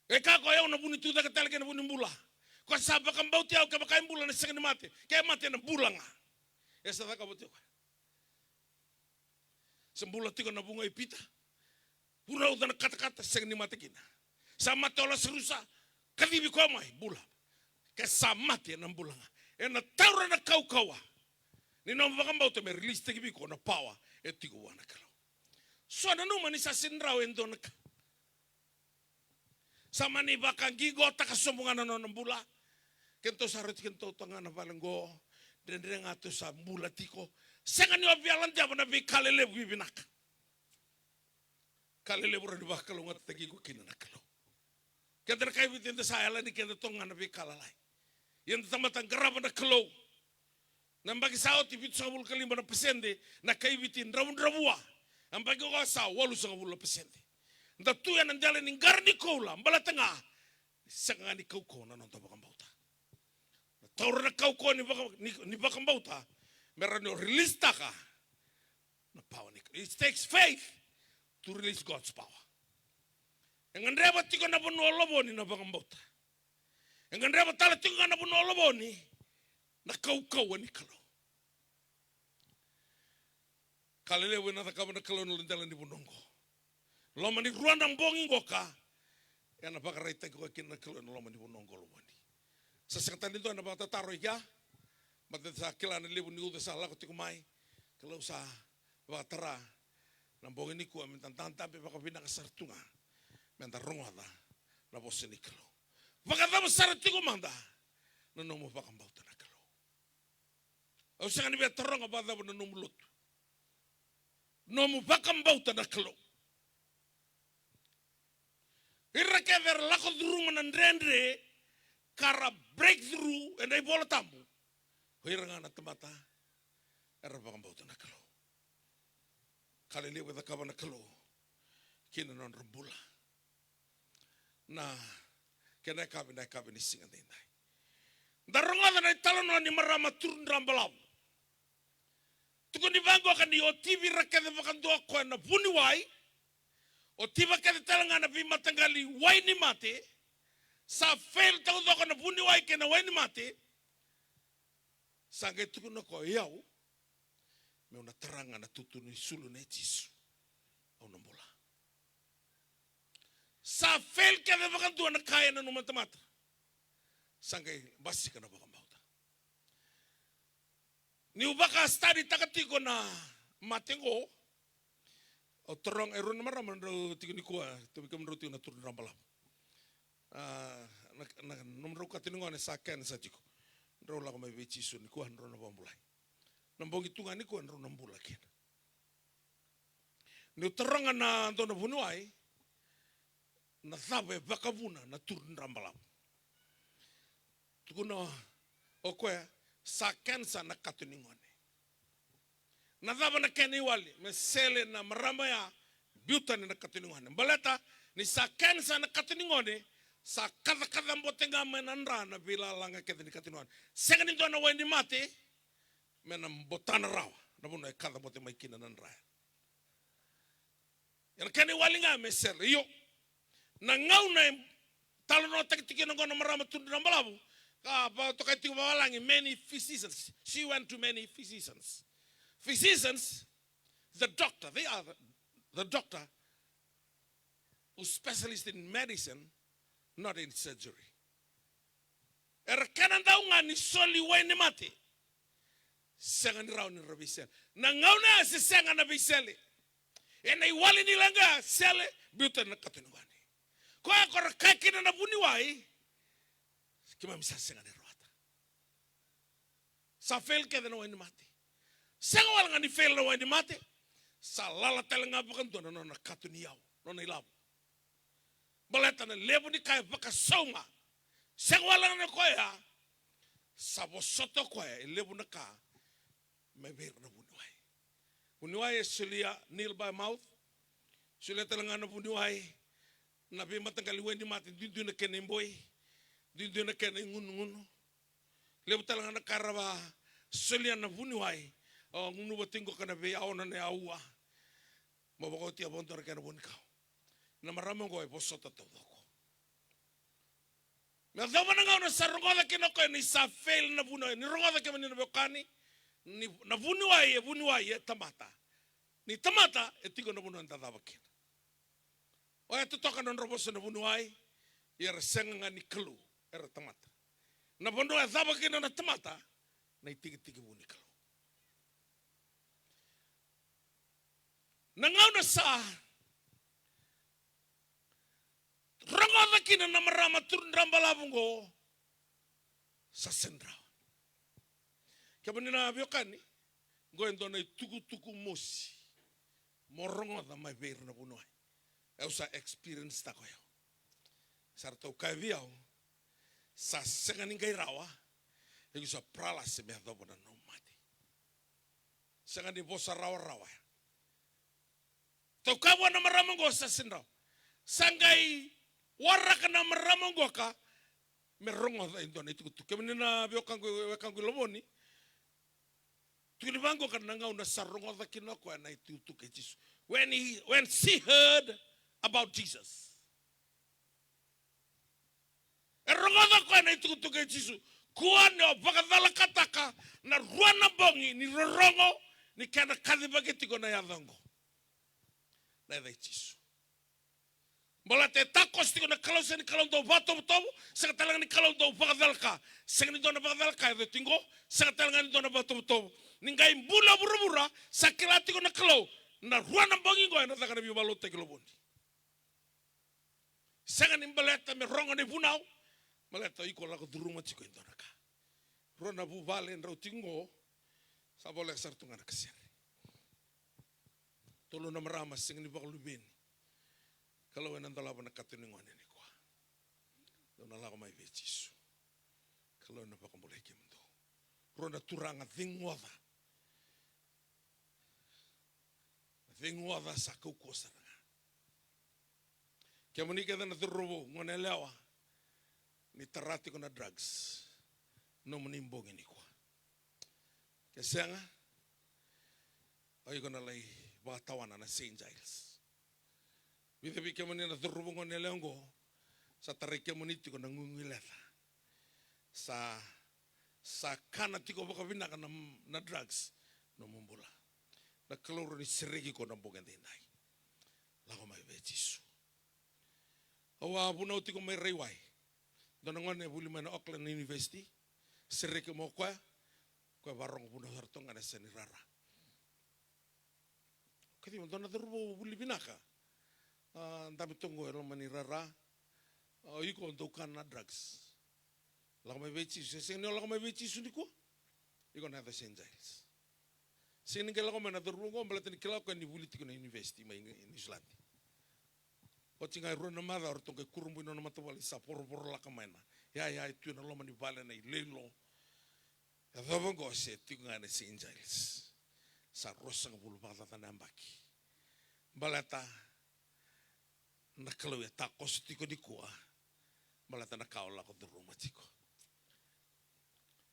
E kaya o koya, "O yau na vu ni tucake tale kei na vu ni bula. Ko sa vakabauti au, kevaka e bula ena sega ni mate, ke mate ena bula ga." E sa cakava tiko o koya. Sa bula tiko na vuqa i Pita. Vunauca na katakata, sega ni mate kina. Sa mate o Lasarusa, kacivi koya mai, bula. Ke sa mate ena bula ga. Ena taura na kaukauwa ni nomu vakabauta me release-taki vei iko na power e tiko vua na Kalou. So nanuma ni sa sega ni rawa e dua na ka. Sa mani vakaqiqotaka sobu ga na nona bula. Kedatou sa rauti kedatou toka ga na vale qo. Dredre ga tou sa bula tiko. Sega ni o via ladeva na veika lelevu e vinaka. Ka lelevu rawa ni vakalougatataki iko kina na Kalou. Keda na kai Viti eda sa yalani keda toka ga na veika lalai. Ia eda tamata qarava na Kalou. Na yabaki sa oti, vitusagavulu ka lima na pasede, na kai Viti dravudravua. Yabaki oqo sa walusagavulu na pasede. Da tu ena dela ni qara ni koula, baleta ga ni sega ga ni kaukauwa na noda vakabauta. Na taura na kaukauwa ni vaka-, ni, ni vakabauta, me rawa ni o release-taka na power ni Kalou. It takes faith to release God's power. E gadreva tiko na vanua o Lovoni na vakabauta. E gadreva tale tiko ga na vanua o Lovoni na kaukauwa ni Kalou. Ka lelevu ena cakava na Kalou ena dela ni vanua oqo. Loma ni rua na bogi qoka, ena vakaraitaki koya kina na Kalou ena loma ni vanua oqo o Lovoni. Sa sega tale ni dua ena vakatataro i kea, baleta da sa kila na levu ni uca sa lako tiko mai. Kalou sa vakatara na bogi nikua, meda dadabe vakavinaka sara tu ga meda rogoca na vosa ni Kalou. Vakacava sara tiko mada na nomu vakabauta na Kalou? Au sega ni via taroga vakacava na nomu lotu, nomu vakabauta na Kalou. Ira kece era lako curuma na dredre ka ra breakthrough ena iVola Tabu, o ira ga na tamata era vakabauta na Kalou. Ka lelevu e cakava na Kalou kina nodra bula. Na kena yakavi, na yakavi ni siga daidai, da rogoca na italanoa ni marama turudrabalavu. Tukuni vaqo ka ni otiva kece vakadua o koya na vuniwai, otiva kece tale ga na veimataqali wai ni mate, sa fail taucoko na vuniwai kei na wai ni mate. Sa qai tukuna o koya, i au, meu na tara ga na tutu ni sulu nei Jisu, au na bula. Sa fail kece vakadua na ka e nanuma na tamata. Sa qai basika na vakabauta. Niu vaka study taka tiko na mate qo, au taroga e rua na marama drau tiko nikua, tauvi kemudrau tiko na turudrabalavu. A, na, na nomudrau kato ni gone sa cancer tiko. Drau lako mai vei Jisu nikua, drau na vakabulai. Na bogi tu ga nikua drau na bula kina. Niu taroga na dua na vuniwai, na cava e vakavuna na turudrabalavu. Tukuna o koya, sa cancer na kato ni gone. Na cava na kena iwali? Me sele na marama ya, biu tani na kato ni gone. Baleta ni sa cancer na kato ni gone, sa kacakaca bote ga mai na dra na veilalaga kece ni kato ni gone. Sega ni dua na wai ni mate me na botana rawa na vanua e kaca bote mai kina na dra ya. Ena kena iwali ga me sele. Io, na gauna e talanoataki tiko kina oqo na marama turudrabalavu, ka vakatokai tiko vavalagi, many physicians. She went to many physicians. Physicians, the doctor, they are the, the doctor who specialist in medicine, not in surgery. Era kena dau ga ni soli wai ni mate. Sega ni rawa ni ra veisele. Na gauna ya se sega na veisele. Ena iwali ni leqa ya, sele, biuta na kato ni gone. Koya ko ra kaya kina na vuniwai, keimami sa sega ni rawata. Sa fail kece na wai ni mate. Sega wale ga ni fail na wai ni mate, sa lala tale ga vakadua na nona kato ni yau, nona ilavo. Baleta na levu ni ka e vakasauma. Sega wale ga na koya, sa vosota o koya e levu na ka mai vei ira na vuniwai. Vuniwai e solia nail by mouth. Solia tale ga na vuniwai na veimataqali wai ni mate, duidui na kena iboi, duidui na kena igunugunu. Levu tale ga na ka ra va solia na vuniwai. O gunuva tiko ga na veiyaona na aua. Mo vakaotia vakadua na kena vunikau. Na marama oqo e vosota taucoko. Me yacova na gauna sa rogoca kina o koya ni sa fail na vuniwai. Ni rogoca kemuni na veiwekani, ni na vuniwai e vuniwai e tamata. Ni tamata e tiko na vanua eda cava kina. Oya totoka na nodra vosa na vuniwai, ia era sega ga ni Kalou, era tamata. Na vanua e cava kina na tamata, na itikitiki vu ni Kalou. Na gauna sa rogoca kina na marama turudrabalavu oqo, sa sega ni rawa. Kemuni na veiwekani, oqo e dua na itukutuku mosi mo rogoca mai vei ira na vuniwai. Au sa experience taka o yau. Sa ratou kaya vei au, sa sega ni qai rawa, iko sa paralyse me yacova na nomu mate. Sega ni vosa rawarawa ya. Tou kaya vua na marama oqo, sa sega ni rawa. Sa qai waraka na marama oqo ka me rogoca e dua na itukutuku. Kemuni na veiwekaqu, wekaqu i Lovoni, tukuni vaqo ka na gauna sa rogoca kina o koya na itukutuku kei Jisu. When he, when she heard about Jesus. E rogoca o koya na itukutuku kei Jisu. Kua ni o vakacalakataka na rua na bogi ni rorogo ni kena kacivaki tiko na yaca oqo. Na yaca i Jisu. Baleta e takoso tiko na Kalou, sega ni Kalou dau vakatovotovo, sega tale ga ni Kalou dau vakacalaka. Sega ni dua na vakacalaka e yaco tiko, sega tale ga ni dua na vakatovotovo. Ni qai bula vuravura, sa kila tiko na Kalou, na rua na bogi oqo ena caka na veivakalotutaki i Lovoni. Sega ni baleta me rogo na ivunau, baleta iko lako curuma tiko e dua na ka. Rua na vuvale drau tiko oqo, sa voleka sara tu ga na kasere. Tolu na marama sega ni vakaluveni. Kalou ena dolava na kato ni gone nikua. Dou na lako mai vei Jisu. Kalou na vakabulai kemudou. Rua na turaga ceguoca. Ceguoca sa kaukauwa sara ga. Kemuni kece na cauravou, gone yalewa, ni tara tiko na drugs, nomuni bogi nikua. Ke sega, o iko na lai vakatawana na Saint Giles. Vica vei kemuni na cauravou, gone yalewa oqo, sa tarai kemuni tiko na guiguileca. Sa, sa kana tiko vakavinaka na, na drugs, nomu bula. Na Kalou rawa ni sereki iko na bogi edaidai. Lako mai vei Jisu. Au a vunau tiko mai Raiwai. Dua na gone e vuli mai na Auckland University. Sereki mai o koya. Koya vakarorogo vunau sara toka ga na yasa ni rara. Kaciva, dua na cauravou vuli vinaka. A, dabe toka qo e loma ni rara. A, o iko dau kana na drugs. Lako mai vei Jisu. E sega ni o lako mai vei Jisu nikua, iko na yaco Saint Giles. Sega ni qai lako mai na cauravou oqo baleta ni kila o koya ni vuli tiko na university mai Ni-, Niusiladi. Oti ga e rua na macawa ratou qai kurabui na nona matavuvale, sa vorovorolaka mai na yaya e tu ena loma ni vale, na iloilo. Yacova oqo se tiko ga na Saint Giles. Sa ruasagavulu vakacaca na yabaki. Baleta na Kalou e takoso tiko nikua. Baleta na ka o lako curuma tiko.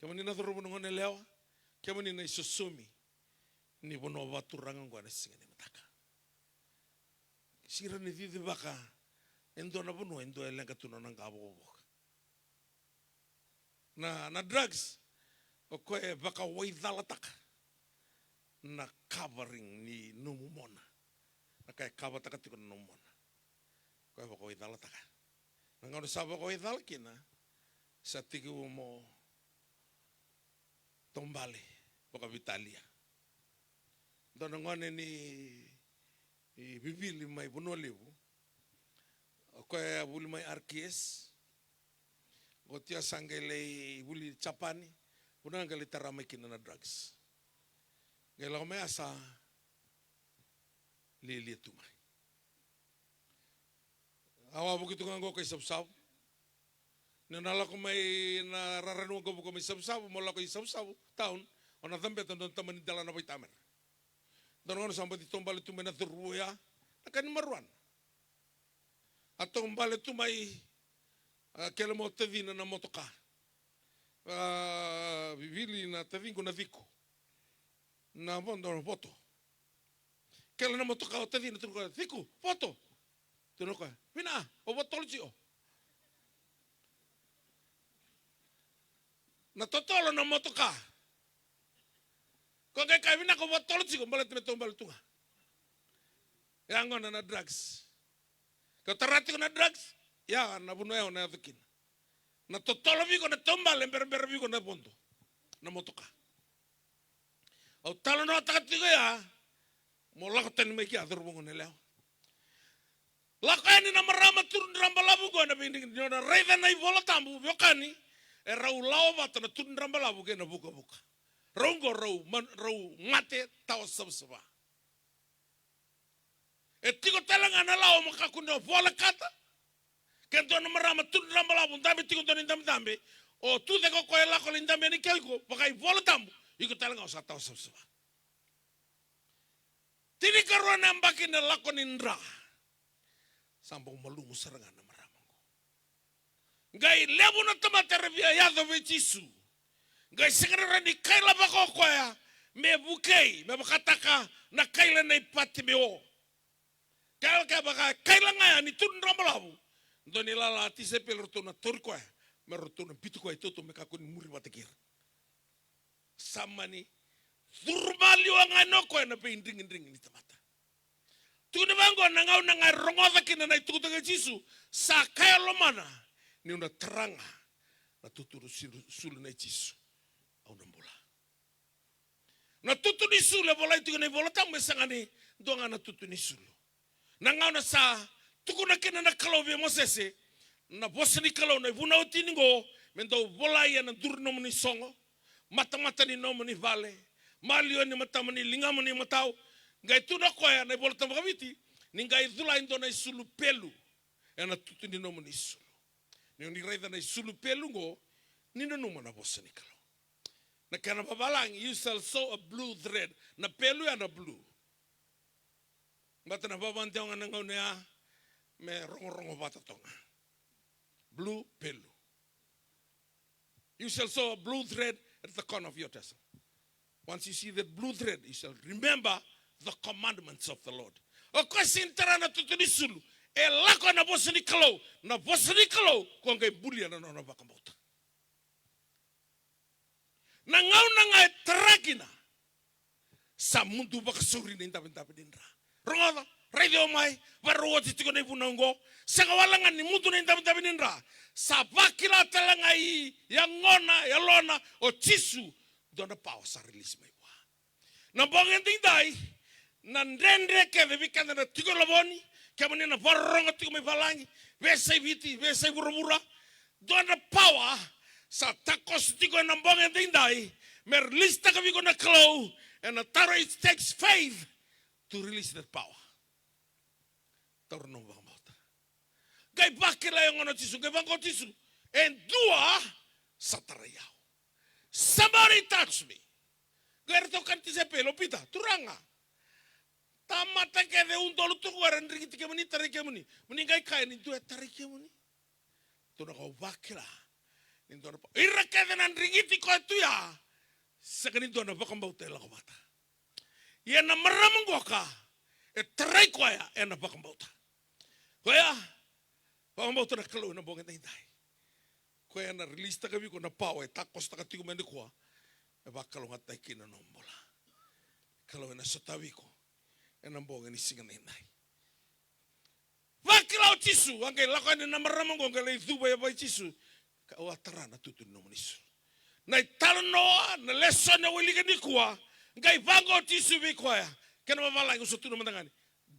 Kemuni na cauravou, na gone yalewa, kemuni na isosomi ni vanua vakaturaga oqo ena siga ni mataka. Sega ni cicivaka e dua na vanua e dua e leqa tu na nona qa vokavoka. Na, na drugs, o koya e vakawaicalataka na covering ni nomu mona. Na ka e kavataka tiko na nomu mona. O koya e vakawaicalataka. Na gauna sa vakawaicala kina, sa tekivu mo taubale vakaveitalia. Dua na gone ni i Vivili mai Vanua Levu. O koya a vuli mai R K S. Oti a sa qai lai vuli Japani. Vanua qai lai tara mai kina na drugs. Qai lako mai a sa lialia tu mai. Au a vuki tu ga qo kai Savusavu. Ni o na lako mai na rara ni waqavuka mai Savusavu, mo lako i Savusavu town, o na cabeta dua na tamani dela na vaitamera. Dua na gauna sa bati taubale tu mai na cauravou ya, na ka ni maruana. A taubale tu mai, a, kele mo tacina na motoka. A, Vivili na taciqu na Ciko. Na vodo, voto. Kele na motoka o tacina, tukuna o koya, Ciko, voto. Tukuna o koya, Vina, o voto tolo tiko. Na totolo na motoka. Ko qai kaya, Vina, ko voto tolo tiko, baleta me taubale tu ga. E a gona na drugs. Ke o tara tiko na drugs, ia na vanua ya o na yaco kina. Na totolo vei iko na taubale, berabera vei iko na vodo, na motoka. Au talanoataka tiko ya, mo lako tani mai kea, cauravou, gone yalewa. Lako yani na marama turudrabalavu qo ena veidigi, ni o na raica na iVola Tabu, veiwekani, e rau lawa vata na turudrabalavu kei na vukavuka. Rau qo rau ma-, rau mate tawa savasava. E tiko tale ga na lawa mo kakua ni o volekata. Ke dua na marama turudrabalavu dabe tiko dua na idabedabe, o tucake o koya e lako lai dabe yani kea o iko, vaka iVola Tabu, iko tale ga o sa tawa savasava. Tinikarua na yabaki na lako ni dra. Sa bau malumu sara ga na marama oqo. Qai levu na tamata era via yaco vei Jisu. Qai sega ni rawa ni kailavaka o koya me vukei, me vakataka na kaila nei Patimeo. Kevaka e kaila ga ya ni turudrabalavu, dua ni lala tisaipeli ratou na tauri koya, me ratou na biuti koya i tautauvata me kakua ni muri vata kei ira. Sa mani curu maliwa ga yani o koya ena veidrigidrigi ni tamata. Tukuni vaqo, na gauna ga e rogoca kina na itukutuku i Jisu, sa kaya e lomana, niu na tara ga na tutu ni sulu, sulu nei Jisu, au na bula. Na tutu ni sulu e volai tiko ena iVola Tabu, e sega ni dua ga na tutu ni sulu. Na gauna sa tukuna kina na Kalou vei Mosese na vosa ni Kalou, na ivunau e tini qo, me dau volai ena duru ni nomuni sogo, matamata ni nomuni vale, maliwa ni matamuni, ligamuni, matau. Qai tukuna o koya na iVola Tabu vakaViti, ni qai cula e dua na isulu pelu ena tutu ni nomuni sulu. Ni oni raica na isulu pelu qo, Ni nanuma na vosa ni Kalou. Na kena vavalagi, you shall sow a blue thread. Na pelu ya na blue. Baleta na vavadewa ga na gauna ya me rogorogo vata toga. Blue, pelu. You shall sow a blue thread at the corner of your tassel. Once you see that blue thread, you shall remember the commandments of the Lord. O koya sega ni tara na tutu ni sulu, e lako ena vosa ni Kalou, na vosa ni Kalou, ko qai bulia na nona vakabauta. Na gauna ga e tara kina, sa mudu vakasauri na idavedave ni dra. Rogoca, raici au mai, vakarau oti tiko na ivunau oqo. Sega wale ga ni mudu na idavedave ni dra. Sa vakila tale ga i yagona, yalona, o Jisu, dua na pawa sa release mai vua. Na bogi edaidai, na dredre kece vei keda na tiko e Lovoni, kemuni na vakarorogo tiko mai valagi, veiyasai Viti, veiyasai vuravura, dua na pawa sa takoso tiko ena bogi edaidai, me release taka vei iko na Kalou, ena taro, it takes faith to release that power. Taura nomu vakabauta. Qai vakila e yagona o Jisu, qai vaqo o Jisu, e dua sa tarai au. Somebody touch me. Qai ratou kaya na tisaipeli, o Pita, Turaga, tamata kece e udolu tu qo era drigiti kemuni, tarai kemuni. Mo ni qai kaya ni dua e tarai kemuni. Tukuna, au vakila ni dua na pa-, ira kece na drigiti koya tu ya, sega ni dua na vakabauta e lako vata. Ia na marama qoka, e tarai koya ena vakabauta. Koya, vakabauta na Kalou ena bogi edaidai. Koya ena release taka vei iko na pawa e takosotaka tiko mai nikua. E vakalougatataki kina na nomu bula. Kalou ena sotavi iko ena bogi ni siga edaidai. Vakila o Jisu, a qai lako yani na marama oqo, qai lai cuva e yavai Jisu. Ka au a tara na tutu ni nomuni sulu. Na italanoa, na lesoni au wilika nikua, qai vaqo o Jisu vei koya. Kena vavalagi au sa tukuna mada ga ni,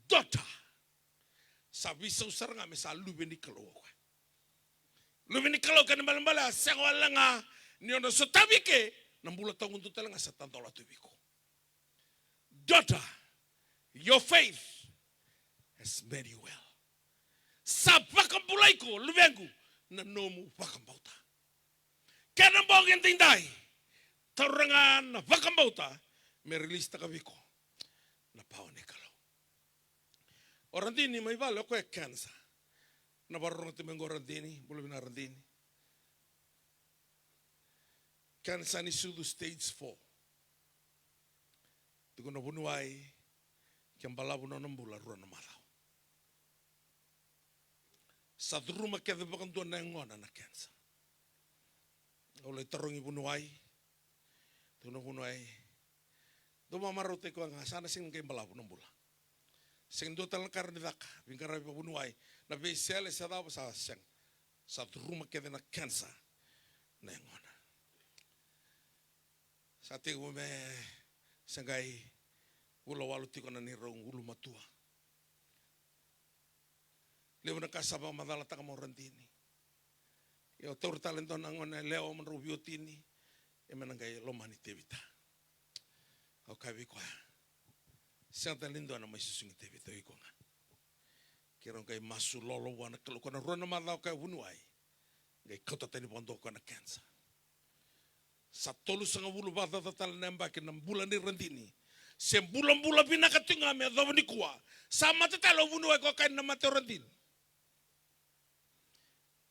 daughter. Sa veisau sara ga me sa luve ni Kalou o koya. Luve ni Kalou, kena ibalebale a sega wale ga ni o na sotavi ke, na bula tawamudu tale ga sa tadola tu vei iko. Daughter, your faith has made you well. Sa vakabulai iko, luvequ, na nomu vakabauta. Kena bogi edaidai, taura ga na vakabauta me release taka vei iko na pawa ni Kalou. O Radini mai vale, o koya e cancer. Na vakarorogo tiko mai qo Radini, bula vinaka Radini. Cancer ni sucu stage four. Tiko na vuniwai, ke balavu na nona bula rua na macawa. Sa curuma kece vakadua na yagona na cancer. Au lai tarogi vuniwai, tukuna vuniwai, dou vakamarautaki koya ga, sa na sega ni qai balavu na bula. Sega ni dua tale na ka rawa ni caka, veiqaravi vakavuniwai, na veisele se cava sa sega. Sa curuma kece na cancer na yagona. Sa tekivu me se qai vula walu tiko na neirau ulumatua. Levu na ka sa vakamacalataka mai o Radini. Ia au taura tale e dua na gone yalewa mo drau veiwatini, e me na qai lomani Tevita. Au kaya vei koya, sega tale ni dua na mai susugi Tevita, o iko ga. Keirau qai masu lolo vua na Kalou, ko na rua na macawa, kaya vuniwai, qai kauta tani vakadua o koya na cancer. Sa tolusagavulu vakacaca tale na yabaki na bula nei Radini. Se bulabula vinaka tiko ga me yacova nikua. Sa mate tale o vuniwai, ko kaya ni na mate o Radini.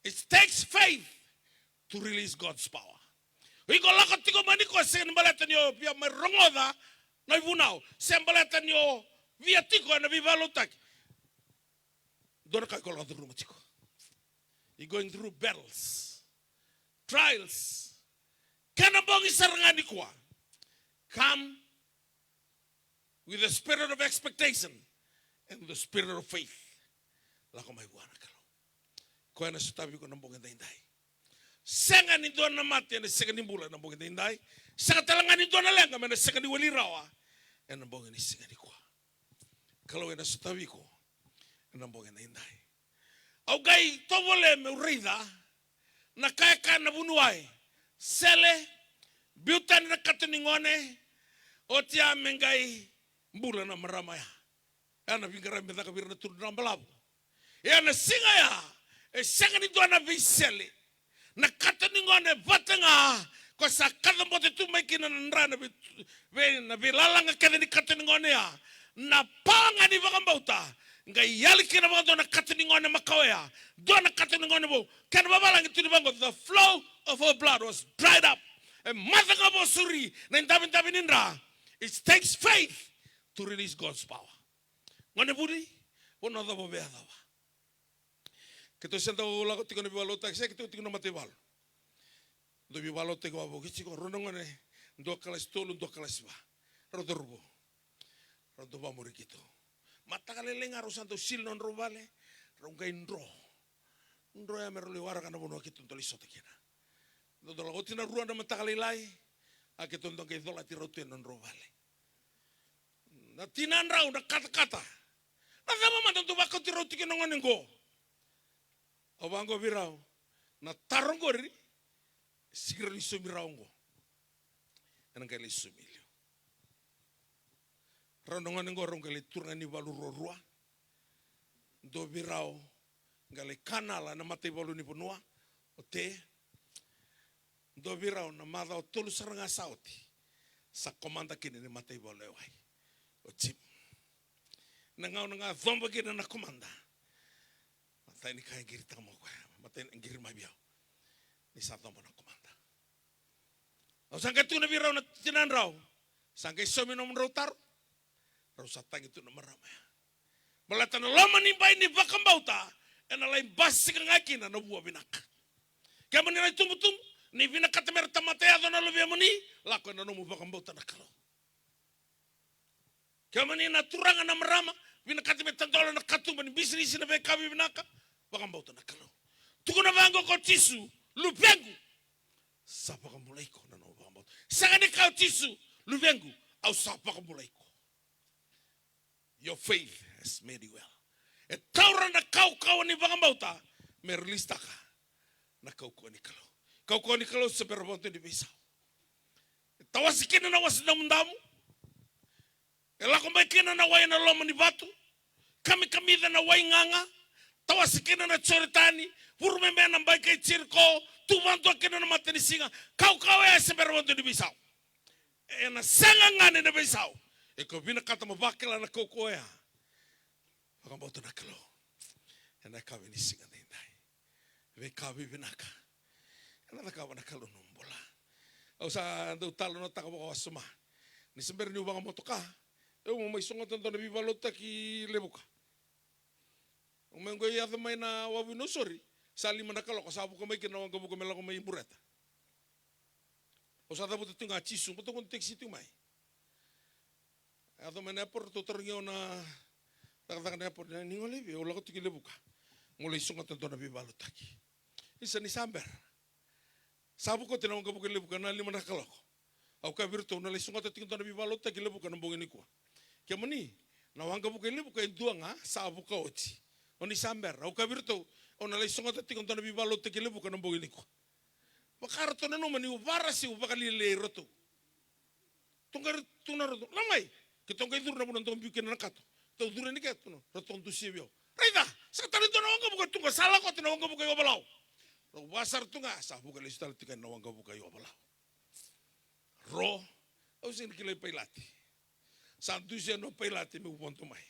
It takes faith to release God's power. O iko lako tiko mai nikua, sega ni baleta ni o via mai rogoca na ivunau, se baleta ni o via tiko ena veivakalotutaki. Dua na ka iko lako curuma tiko. You're going through battles, trials. Kena bogi sara ga nikua, come with the spirit of expectation and the spirit of faith. Lako mai vua na Kalou. Koya ena sotavi iko na bogi edaidai. Sega ni dua na mate ena sega ni bula ena bogi edaidai. Sega tale ga ni dua na leqa me na sega ni wali rawa ena bogi ni siga nikua. Kalou ena sotavi iko ena bogi edaidai. Au qai tovolea meu raica na ka e kaya na vuniwai. Sele, biu tani na kato ni gone, oti ya me qai bula na marama ya. Ya na veiqaravi me caka vei ira na turaga balavu. Ya na siga ya, e sega ni dua na veisele. Na kato ni gone gone vata ga, ko sa kacabote tu mai kina na dra na vei, vei, na veilalaga kece ni kato ni gone ya. Na pawa ga ni vakabauta, qai yali kina vakadua na kato ni gone makawa ya. Dua na kato ni gone vou. Kena vavalagi tu ni vaqo, the flow of her blood was dried up. E maca ga vosuri na idavidavi ni dra. It takes faith to release God's power. Gone vuli, vanua cava o via yacova. Keitou sa dau lako tiko na veivakalotutaki, se keitou tiko na mataivalu. Dau veivakalotutaki wavoki tiko, rau na gone, dua kalasi tolu, dua kalasi va. Rau cauravou. Rau dau vakamuri keitou. Mataka lailai ga rau sa dau sili nodrau vale, rau qai dro. Dro ya me rau lai waraka na vanua keitou dau lai sota kina. Dau dau lako oti na rua na mataka lailai, a keitou dau qai colati rau tu ena nodrau vale. Na tinadrau na katakata. Na cava mada dau vakauti rau tiko na gone qo? Au vaqo vei rau, na taro qori, sega ni saumi rau qo. Ena qai lai saumi liu. Rau na gone qo rau qai lai turaga ni valu ruarua. Dua vei rau qai lai kanala ena mataivalu ni vanua o Te. Dua vei rau na macawa tolu sara ga sa oti, sa komada kina ni mataivalu e wai o Jim. Na gauna ga coba kina na komada, matai ni ka e qiritaka mai o koya, matai ni qiri mai vei au, ni sa coba na komada. Au sa qai tukuna vei rau na tinadrau, sa qai saumi nomudrau taro. Rau sa tagi tu na marama ya. Baleta na loma ni bai ni vakabauta, ena lai basika ga kina na vua vinaka. Kemuni na itubutubu, ni vinakata mera tamata yaco na luvemuni, lako ena nomu vakabauta na Kalou. Kemuni na turaga, na marama, vinakata me tadola na katuba ni bisinisi, na veika vivinaka, vakabauta na Kalou. Tukuna vaqo ko Jisu, luvequ, sa vakabulai iko na nomu vakabauta. Sega ni kaya o Jisu, luvequ, au sa vakabulai iko. Your faith has made you well. E taura na kaukauwa ni vakabauta me release-taka na kaukauwa ni Kalou. Kaukauwa ni Kalou se bera vakadua ni veisau. E tawase kina na wase damudamu. E lako mai kina na wai ena loma ni vatu. Kamikamica na wai gaga. Tawase kina na Joritani. Vurumemea na bai kei Jeriko. Tu vakadua kina na matanisiga. Kaukauwa ya se bera vakadua ni veisau. Ena sega ga ni na veisau. E ko vinakata mo vakila na kaukauwa ya. Vakabauta na Kalou. Ena yakavi ni siga daidai. Veika vivinaka ena cakava na Kalou nomu bula. Au sa dau talanoataka vakawasoma. Ni se bera niu vakamotoka, au mai sogota dua na veivakalotutaki Levuka. Au mai qo yaco mai na wavu i Nausori, sa lima na kaloko, sa vuka mai kina na waqavuka me lako mai Bureta. Au sa cavuta tu ga Jisu, baleta au qai tekisi tu mai. Yaco mai na airport, ratou tarogi au na cakacaka na airport, ni gole i vei? Au lako tiko i Levuka. Meu lai sogota dua na veivakalotutaki. Isa, ni sa bera. Sa vuka oti na waqavuka i Levuka na lima na kaloko. Au kaya vei iratou, na lai sogota tiko dua na veivakalotutaki Levuka na bogi nikua. Kemuni, na waqavuka i Levuka e dua ga, sa vuka oti. O ni sa bera. Au kaya vei iratou, au na lai sogota tiko dua na veivakalotutaki Levuka na bogi nikua. Vaka ratou nanuma niu varasi, au vakalialiai iratou. Ratou qai tu na ratou, lako mai. Keitou qai curu na vanua dou biu kina na kato. Tou curu yani ke, ratou dusia vei au. Raica, sa tani dua na waqavuka tu ga, sa lako oti na waqavuka i Ovalau. Rau vasara tu ga, sa vuka lesu tale tiko na waqavuka i Ovalau. Ro, au sega ni kilai pailate. Sa dusia na pailate meu vodo mai.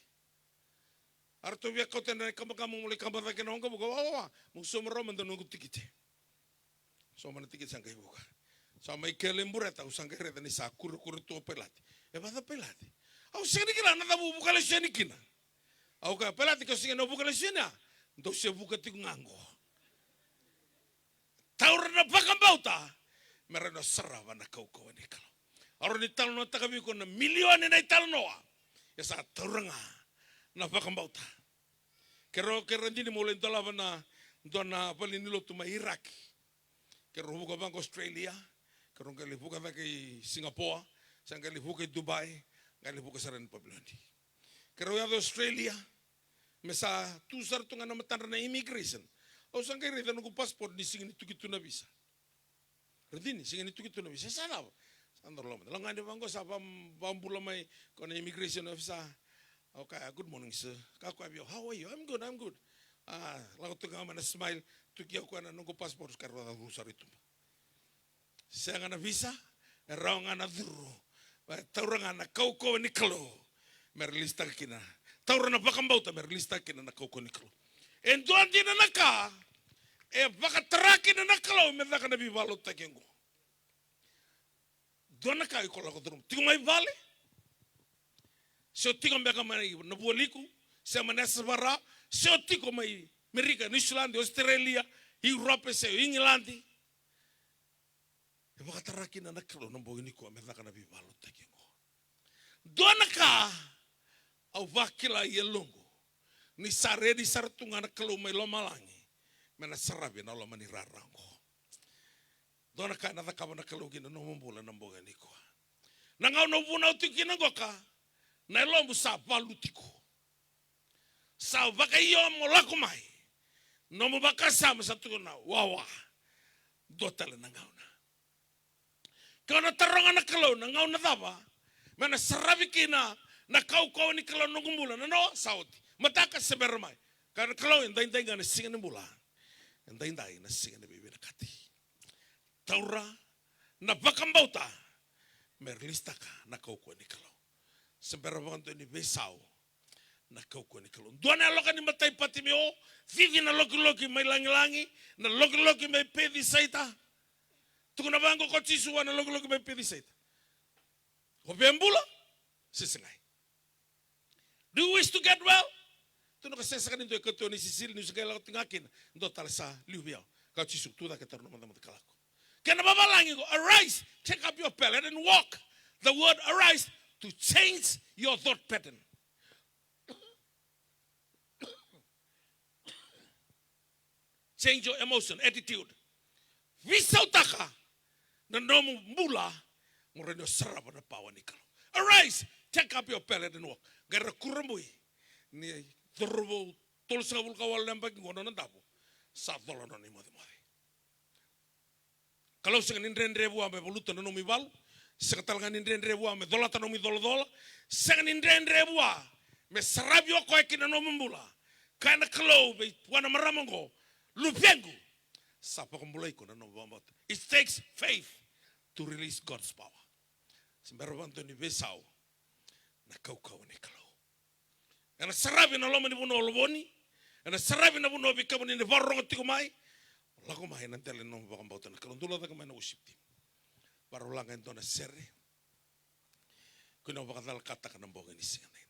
A ratou via kauta na ikabakaba meu lai kaba cake na waqavuka, wa, wa, wa, meu sauma rawa mada na noqu tikite. Sauma na tikite sa qai vuka. Sa mai kele i Bureta, au sa qai raica ni sa kurekure tu o pailate. E vaka pailate. Au sega ni kila na cava au vuka lesu yani kina. Au kaya, pailate, ke o sega ni vuka lesu yani, a dou se vuka tiko ga qo. Taura na vakabauta me rawa ni o sarava na kaukauwa ni Kalou. Au rawa ni talanoataka vei iko na milioni na italanoa. Ia sa taura ga na vakabauta. Keirau, keirau dina mo lai dolava na dua na valenilotu mai Iraki. Keirau vuka vaqo Australia. Keirau qai lai vuka cake i Singapore. Sa qai lai vuka i Dubai. Qai lai vuka sara i Papiloni. Keirau yaco Australia. Me sa tu sara tu ga na matadra na immigration. Au sa qai raica noqu passport ni sega ni tuki tu na visa. Radini, sega ni tuki tu na visa. Sa cava? Sa dau lako mada. Lako ga ni vaqo sa va-, vakabula mai ko na immigration officer. Au kaya, "Good morning, sir." Kaya o koya vei au, "How are you?" "I'm good, I'm good." A, lako tu ga mai na smile. Tuki au koya na noqu passport, keirau curu sara i tuba. Sega na visa, e rawa ga na curu. E taura ga na kaukauwa ni Kalou me release-taka kina. Taura na vakabauta me release-taka kina na kaukauwa ni Kalou. E dua dina na ka e vakatara kina na Kalou me caka na veivakalotutaki oqo. Dua na ka iko lako curuma, tiko mai vale, se o tiko beka mai na Vualiku, se mai Nasevara, se o tiko mai Merika, Niusiladi, Ositerelia, Europe, se Igiladi. E vakatara kina na Kalou na bogi nikua me caka na veivakalotutaki oqo. Dua na ka au vakila e yaloqu, ni sa redi sara tu ga na Kalou mai lomalagi me na saravi na loma ni rara oqo. Dua na ka ena cakava na Kalou kina nomu bula na bogi nikua. Na gauna au vunau tiko kina qoka, na yalomu sa valu tiko. Sa vakaio mo lako mai. Nomu vakasama sa tukuna, wawa. Dua tale na gauna. Ke o na taroga na Kalou na gauna cava me na saravi kina na kaukauwa ni Kalou na noqu bula, na noa sa oti. Mataka se bera mai. Kaya na Kalou, e daidai ga na siga ni bula. E daidai na siga ni veivinakati. Taura na vakabauta me release-taka na kaukauwa ni Kalou. Se bera vakadua ni veisau na kaukauwa ni Kalou. Dua na yaloka ni matai Patimeo, cici na lokiloki mai lagilagi, na lokiloki mai Pecisaita. Tukuna vaqo ko Jisu vua na lokiloki mai Pecisaita. O via bula se segai? Do you wish to get well? Tukuna ko, se sega ni dua e kauti au ni sisili, niu se qai lako tiko ga kina, dua tale sa liu vei au. Kaya o Jisu, tucake, taura na nomu matamata ka lako. Kena vavalagi qo, arise, take up your pallet and walk. The word arise, to change your thought pattern. Change your emotion, attitude. Veisautaka na nomu bula, mo rawa ni o sarava na pawa ni Kalou. Arise, take up your pallet and walk. Qai ra kurabui ni cauravou tolusagavulu ka walu na yabaki qo, nona davo sa cola nona imocemoce. Kalou sega ni dredre vua me valuta na nomu ivalu. Sega tale ga ni dredre vua me colata na nomu icolacola. Sega ni dredre vua me saravi o koya ki na nomu bula. Kaya na Kalou vei vua na marama oqo, luvequ, sa vakabulai iko na nomu vakabauta. It takes faith to release God's power. Se bera vakadua ni veisau na kaukauwa ni Kalou. Ena saravi na loma ni vanua o Lovoni. Ena saravi na vanua vei kemuni ni vakarorogo tiko mai. Lako mai ena dela ni nomu vakabauta na Kalou. Dou lako cake mai na worship team. Vakarau laga e dua na sere. Kua ni vakacalakataka na bogi ni siga daidai.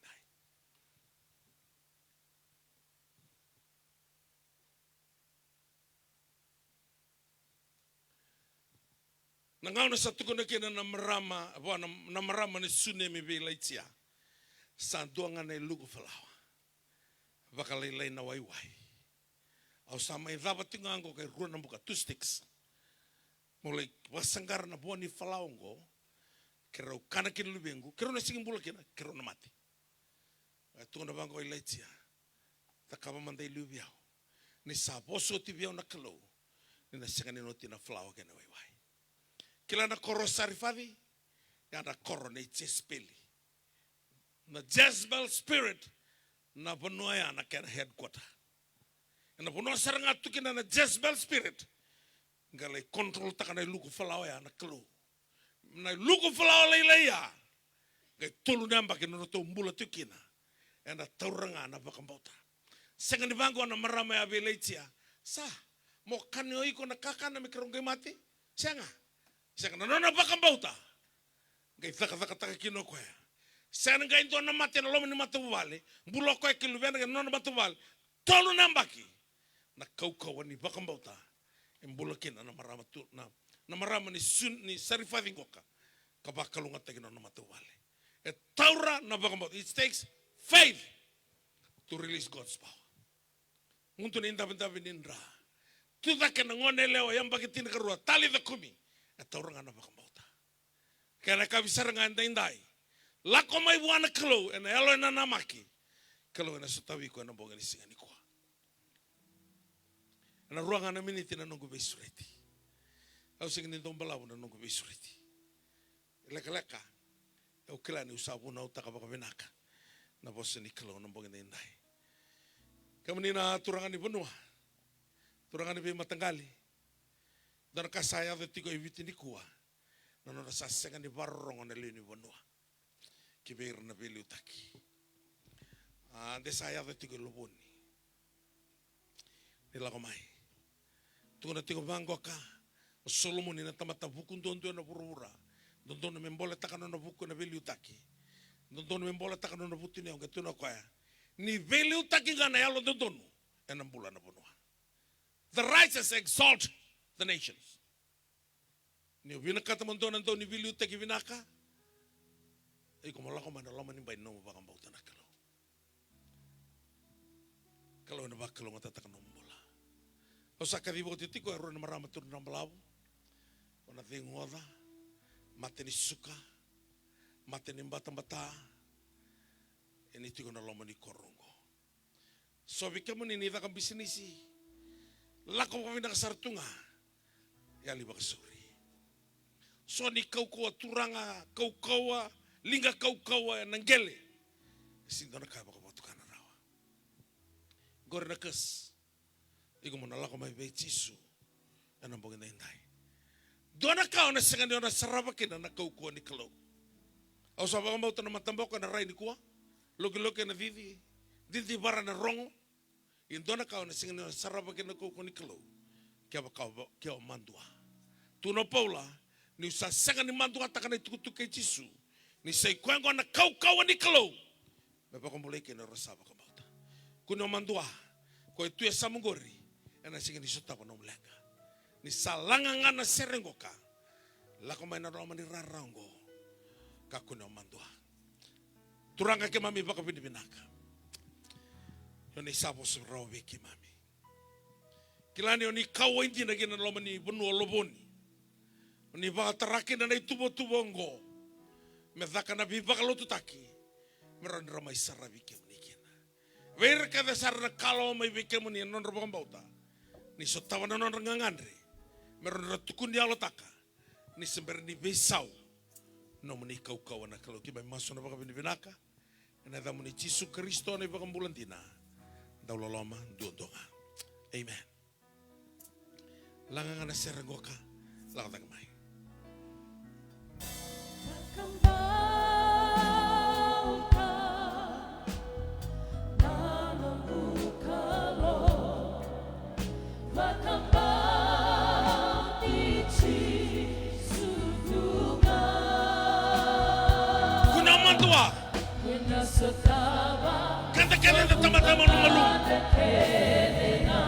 Na gauna sa tukuna kina na marama, vua na, na marama ni Sunemi vei Ilaija. Sa dua ga na iluku falawa. Vakalailai na waiwai. Au sa mai cava tiko ga oqo, ke rua na buka, two sticks. Mo lai vakasaqara na vua ni falawa oqo. Keirau kana kina luvequ, keirau na sega ni bula kina, keirau na mate. E tukuna vaqo o Ilaija, cakava mada e liu vei au. Ni sa vosa oti vei au na Kalou ni na sega ni noti na falawa kei na waiwai. Kila na koro o Sarifaci? Ya na koro nei Jesipeli. Na Jezebel spirit, na vanua ya na kena headquarter. Ena vanua sara ga tu kina na Jezebel spirit, qai lai control-taka na iluku falawa ya na Kalou. Na iluku falawa lailai ya, qai tolu na yabaki na nodratou bula tiko kina. Ena taura ga na vakabauta. Sega ni vaqo na marama ya vei Ilaija, sa, mo kania o iko na kakana me keirau qai mate? Sega. Sega, na nona vakabauta qai cakacakataka kina o koya. Sega ni qai dua na mate ena loma ni matavuvale, bula o koya kei luvena kei na nona matavuvale. Tolu na yabaki na kaukauwa ni vakabauta e bula kina na marama tu, na, na marama ni Sun, ni Sarifaci qoka, ka vakalougatataki na nona matavuvale. E taura na vakabauta. It takes faith to release God's power. Mudu na idavidavini dra. Tucake na goneyalewa yabaki tinikarua, Talitha kumi. E taura ga na vakabauta. Kena yakavi sara ga edaidai, lako mai vua na Kalou ena yalo e nanamaki. Kalou ena sotavi iko ena bogi ni siga nikua. Ena rua ga na miniti na noqu veisureti. Au sega ni dau balavu na noqu veisureti. Lekaleka, au kila niu sa vunautaka vakavinaka na vosa ni Kalou na bogi edaidai. Kemuni na turaga ni vanua, turaga ni veimataqali, Dua na ka sa yaco tiko e Viti nikua, na nodra sa sega ni vakarorogo na lewe ni vanua ki vei ira na veiliutaki. A, de sa yaco tiko e Lovoni. Ni lako mai. Tukuna tiko vaqo ka, o Solomoni na tamata vuku duadua ena vuravura. Dodonu me boletaka nona vuku ena veiliutaki. Dodonu me boletaka nona vutuniyau, qai tukuna o koya, ni veiliutaki ga na yalododonu, ena bula na vanua. The righteous exalt the nations. Ni o vinakata mo dua na dau ni veiliutaki vinaka, iko mo lako mai na loma ni bai ni nomu vakabauta na Kalou. Kalou ena vakalougatataka nomu bula. Au sa kacivi oti tiko e rua na marama, turaga balavu. O na Ceguoca, mata ni suka, mata ni batabata. E ni tiko na loma ni koro oqo. So vei kemuni ni caka bisinisi, lako vakavinaka sara tu ga, yali vakasauri. So ni kaukauwa turaga, kaukauwa, liga kaukauwa ena qele, e sega ni dua na ka e vakavotukana rawa. Qori na curse. Iko mo na lako mai vei Jisu ena bogi daidai. Dua na ka o na sega ni o na sarava kina na kaukauwa ni Kalou. Au sa vakabauta na mataboko ena rai nikua, lokiloki ena cici, didivara na rogo. Ia dua na ka o na sega ni o na sarava kina na kaukauwa ni Kalou, kevaka o, ke o madua. Tukuna o Paula, niu sa sega ni maduataka na itukutuku kei Jisu, ni sa i koya oqo na kaukauwa ni Kalou me vakabulai kina era sa vakabauta. Kua ni o madua, ko e tu e yasamu qori, ena sega ni sotava nomu leqa. Ni sa laga ga na sere qoka, lako mai na loma ni rara oqo, ka kua ni o madua. Turaga keimami vakavinavinaka. Io ni sa vosa rawa vei keimami. Kila ni o ni kauwai dina kina na loma ni vanua o Lovoni. O ni vakatara kina na ituvatuva oqo me caka na veivakalotutaki, me rawa ni ra mai saravi kemuni kina. Vei ira kece sara na kalawa mai vei kemuni ena nodra vakabauta, ni sotava na nodra gagadre, me rawa ni ra tukuni yalotaka ni se bera ni veisau nomuni kaukauwa na Kalou. Keimami masu na vakavinavinaka ena yacamuni Jisu Karisito na iVakabula dina, dau loloma duadua ga. Amen. Laga ga na sere qoka, lako cake mai. Kua ni o madua. Keda kece eda tamata malumalumu.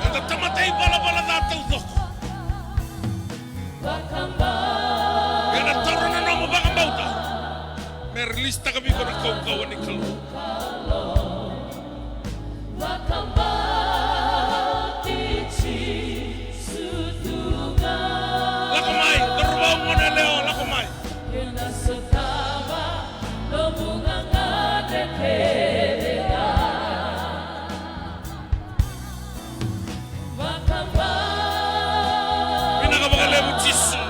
Eda tamata ivalavala ca taucoko. Ena taura na nomu vakabauta me release-taka vei iko na kaukauwa ni Kalou. Lako mai, cauravou, gone yalewa, lako mai. Vinaka vakalevu Jisu.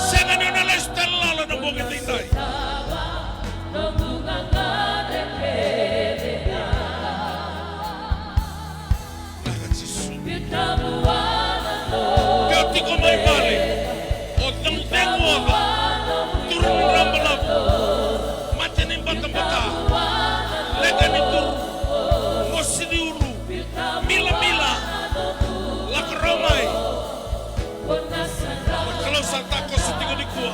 Sega ni o na lesu tale lala na bogi daidai. Vinaka Jisu. Ke o tiko mai vale, o cegu, ceguoca, turaga balavu, mata ni batabata, leqa ni turu, mosi ni ulu, milamila, lako rawa mai. Na Kalou sa takoso tiko nikua.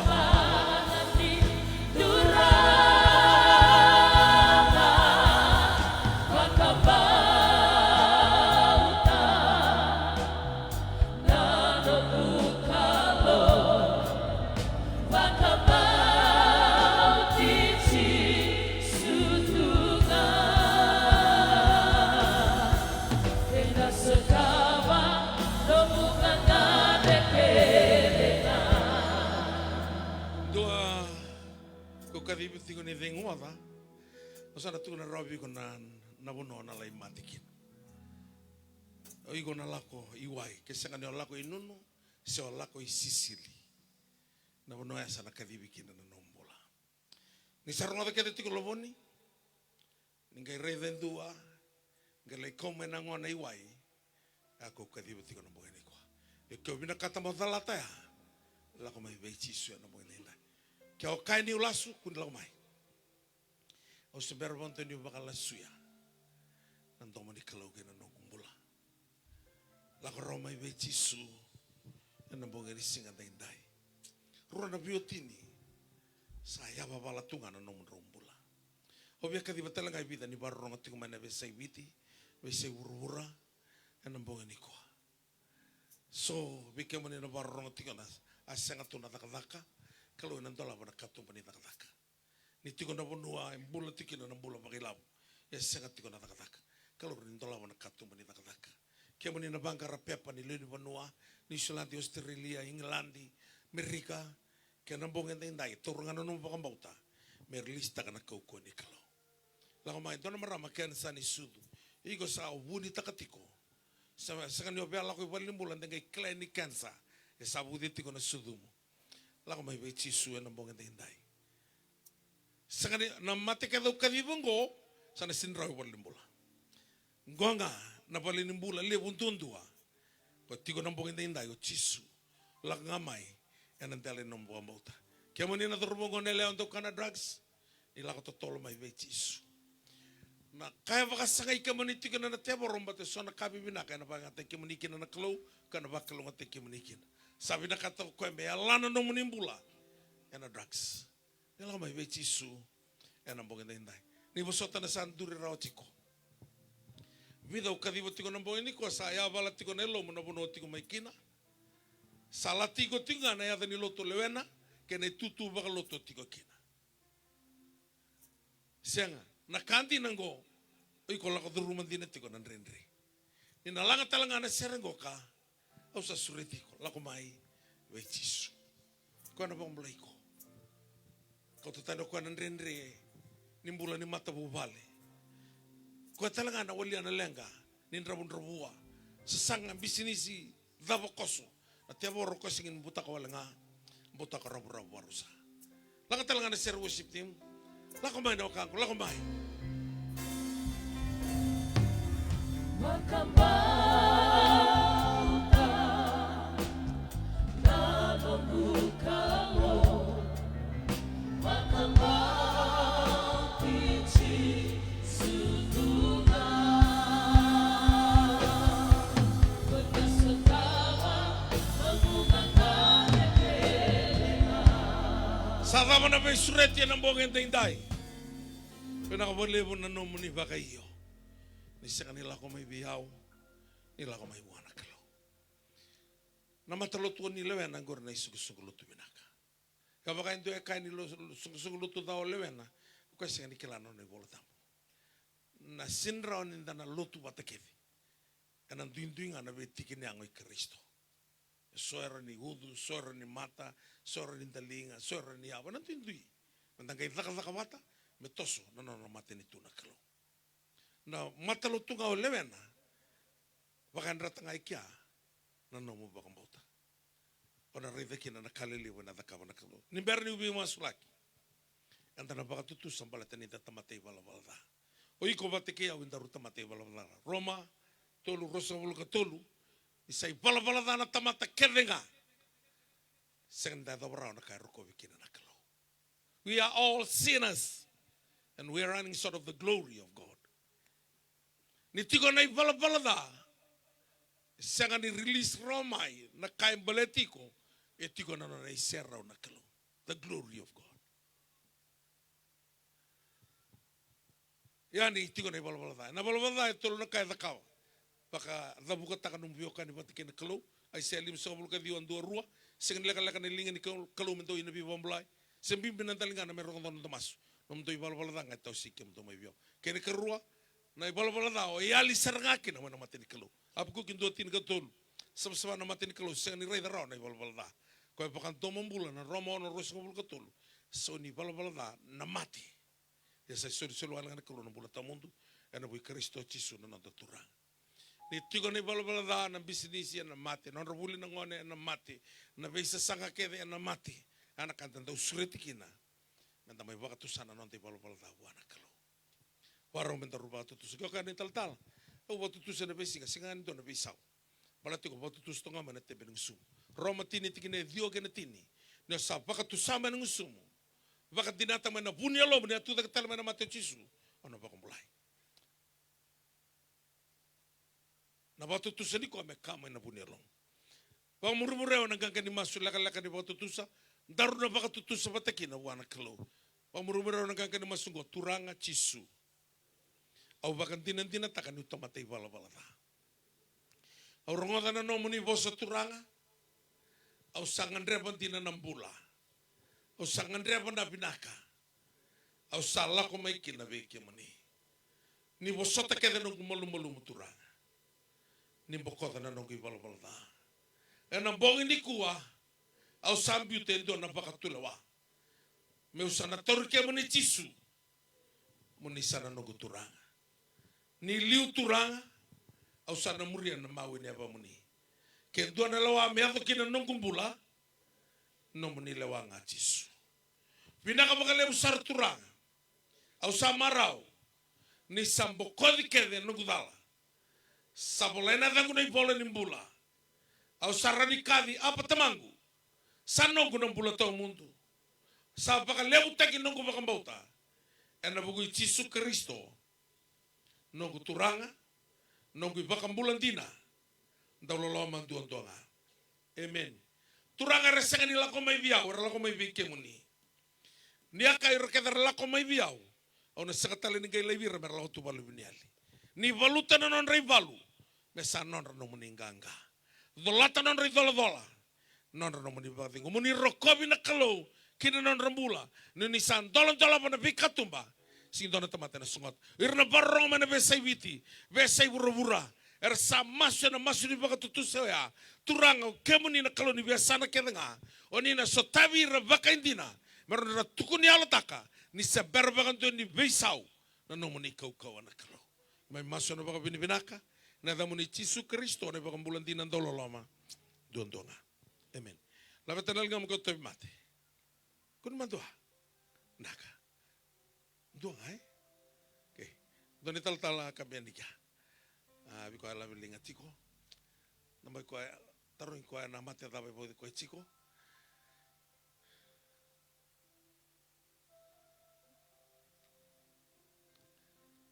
Dua ko kacivi tiko ni ceguoca. Au sa na tukuna rawa vei iko na, na vanua o na lai mate kina. O iko na lako i wai, ke sega ni o lako i nunu, se o lako i sisili. Na vanua ya sa na kacivi kina na nomu bula. Ni sa rogoca kece tiko Lovoni. Ni qai raica e dua, qai lai kau mai na gone i wai. A kau kaciva tiko na bogi nikua. Ia keu vinakata mo calata ya. Lako mai vei Jisu ena bogi nikua. Ke o kaya niu lasu, kua ni lako mai. Au se bera vakadua niu vakalasuya na domo ni Kalou kei na noqu bula. Lako rawa mai vei Jisu ena bogi ni siga daidai. Rua na veiwatini sa yavavala tu ga na nomudrau bula. Au via kaciva tale ga e vica ni vakarorogo tiko mai na veiyasai Viti, veiyasai vuravura, ena bogi nikua. So vei kemuni na vakarorogo tiko na, a sega tu na cakacaka, Kalou ena dolava na katuba ni cakacaka. Ni tiko na vanua e bula tiko kina na bula vakailavo, e sega tiko na cakacaka, Kalou ni dolava na katuba ni cakacaka. Kemuni na vaqara pepa ni lewe ni vanua, Niusiladi, Australia, Igiladi, Merika, kei na bogi daidai, taura ga na nomu vakabauta me rilisitaka na kaukauwa ni Kalou. Lako mai, dua na marama kenisa ni sucu. Iko sa vunitaka tiko. Sa sega ni o via lako i valenibula de qai kila ni kenisa e sa vuce tiko na sucumu. Lako mai vei Jisu ena bogi daidai. Sega ni na mate kece au kaciva oqo, sa na sega ni rawa i valenibula. Qo ga na valenibula levu duadua. Ko tiko na bogi daidai o Jisu. Lako ga mai ena dela ni nomu vakabauta. Kemuni na cauravou, gone yalewa dau kana drugs, ni lako totolo mai vei Jisu. Na ka e vakasagai kemuni tiko na, na tevoro, baleta so na ka vivinaka ena vakayagataki kemuni kina na Kalou, ka na vakalougatataki kemuni kina. Sa vinakata o koya me yala na nomuni bula ena drugs. Ni lako mai vei Jisu ena bogi daidai. Ni vosota na sa duri rawa tiko. Vica au kaciva tiko na bogi nikua, sa yavala tiko na yalomu na vanua o tiko mai kina. Sa lati iko tiko ga na yaca ni lotu o lewena, kei na itutu vakalotu o tiko kina. Sega, na ka dina oqo, o iko lako curuma dina tiko na dredre. Ni na laga tale ga na sere oqo ka, au sa sureti iko, lako mai vei Jisu. Koya na vakabulai iko. Kauta tani o koya na dredre ni bula ni matavuvale. Koya tale ga na walia na leqa ni dravudravua, sasaga, bisinisi, cava koso. Na tevoro koya sega ni butako wale ga, butako ravuravu vakarusa. Lako tale ga na sere worship team. Lako mai na wekaqu, lako mai. Vakabauta na noqu Kalou. Sa cava na veisureti ena bogi edaidai? Vinaka vakalevu na nomuni vakaio. Ni sega ni lako mai vei au, ni lako mai vua na Kalou. Na matalotu o ni lewena oqori na isoqosoqo lotu vinaka. Ka vaka e dua e kaya ni lo-, lo-, soqosoqo lotu ca o lewena, o koya sega ni kila na nona iVola Tabu. Na sega ni rawa ni da na lotu vata kece. Ena duidui ga na veitiki ni yago i Karisito. So era ni ucu, so era ni mata, so era ni daliga, so era ni yava, na duidui. Meda qai cakacaka vata me toso na nona matanitu na Kalou. Na matalotu ga o lewena, vakayadrata ga i kea na nomu vakabauta. O na raica kina na ka lelevu ena cakava na Kalou. Ni bera niu veimasulaki, eda na vakatutusa baleta ni da tamata ivalavala ca. O iko vata kei au, edaru tamata ivalavala ca. Roma tolu, ruasagavulu ka tolu. Ni sa ivalavala ca na tamata kece ga, sega ni da yacova rawa na ka e rokovi kina na Kalou. We are all sinners and we are running short of the glory of God. Ni tiko na ivalavala ca, sega ni release rawa mai na ka e baleti iko, e tiko na nona iserau na Kalou. The glory of God. Ia ni tiko na ivalavala ca. Na ivalavala ca e tolu na ka e cakava. Vakacavukataka nomu veiwekani vata kei na Kalou. Aisea limasagavulu ka ciwa, dua, rua. Sega ni lekaleka na liga ni Kalou, Kalou me dau ina veivakabulai. Se bibi na daligana me rogoca na noda masu. Nomudou ivalavala ca ga e tawasei kemudou mai vei au. Kena ikarua, na ivalavala ca o yali sara ga kina mai na mata ni Kalou. Apakuki dua, tinikatolu. Savasava na mata ni Kalou, sega ni raica rawa na ivalavala ca. Koya e vakadomobula na Roma ono, ruasagavulu ka tolu. So ni ivalavala ca na mate. Ia sa isolisoli wale ga na Kalou na bula tawamudu ena vuku i Karisito Jisu na noda Turaga. Ni tiko na ivalavala ca, na bisinisi ena mate, na nodra vuli na gone ena mate, na veisasaga kece ena mate. A na ka da dau sureti kina Meda mai vakatusa na noda ivalavala ca vua na Kalou. Vakarau meda rau vakatutusa. Ke o kaya na italatala, au vakatutusa ena veisiga, sega ni dua na veisau. Baleta tiko vakatutusa toka ga mai na tebe ni gusumu. Roma tini tikina e ciwa kei na tini. Ni o sa vakatusa mai na gusumu, vakadinata mai na vu ni yalomu ni a tucake tale mai na mate o Jisu, o na vakabulai. Na vakatutusa nikua me ka mai na vu ni yalomu. Vakamuremurewa na qaqa ni masu lekaleka ni vakatutusa, daru na vakatutusa vata kina vua na Kalou. Vakamuremurewa na qaqa ni masu oqo: Turaga Jisu, au vakadinadinataka niu tamata ivalavala ca. Au rogoca na nomuni vosa Turaga. Au sa gadreva dina na bula. Au sa gadreva na vinaka. Au sa lako mai kina vei kemuni. Ni vosota kece noqu malumalumu Turaga. Ni bokoca na noqu ivalavala ca. Ena bogi nikua, au sa biuta e dua na vakatulewa. Meu sa na tauri kemuni Jisu. Mo ni sa na noqu Turaga. Ni liu Turaga, au sa na muria na mawe ni yavamuni. Ke dua na lewa me yaco kina na noqu bula, nomuni lewa ga Jisu. Vinaka vakalevu sara Turaga. Au sa marau ni sa bokoci kece na noqu cala. Sa volai na yacaqu na ivola ni bula. Au sa rawa ni kaci Apa Tamaqu. Sa noqu na bula tawamudu. Sa vakalevutaki noqu vakabauta ena vuku i Jisu Karisito, noqu Turaga, noqu iVakabula dina, dau loloma duadua ga. Emeni. Turaga, era sega ni lako mai vei au, era lako mai vei kemuni. Ni a kaya, ira kece era lako mai vei au, au na sega tale ni qai laivi ira me ra lako tu valeniveivanua. Ni valuta na nodra ivalu, me sa nodra nomuni qaqa. Colata nodra icolacola, nodra nomuni vakacegu. Mo ni rokovi na Kalou ki na nodra bula. Ni oni sa dolodolova na veikatuba, sega ni dua na tamata ena sogota. Ira na vakarorogo mai na veiyasai Viti, veiyasai vuravura, era sa masu ena masu ni vakatutusa oya. Turaga, o kemuni na Kalou ni veiyasana kece ga. Oni na sotavi ira vakaidina me rawa ni ra tukuni yalotaka ni se bera vakadua ni veisau na nomuni kaukauwa na Kalou. Mai masu ena vakavinavinaka ena yacamuni Jisu Karisito, na iVakabula dina dau loloma duadua ga. Emeni. Laveta na ligamu ka tauvimate. Kua ni madua. Naka. Dua ga, e? Okay. Dua na italatala ka bea ni kea. A, vei koya e laveliga tiko. Na mai koya, tarogi koya na mate cava e vauci koya tiko.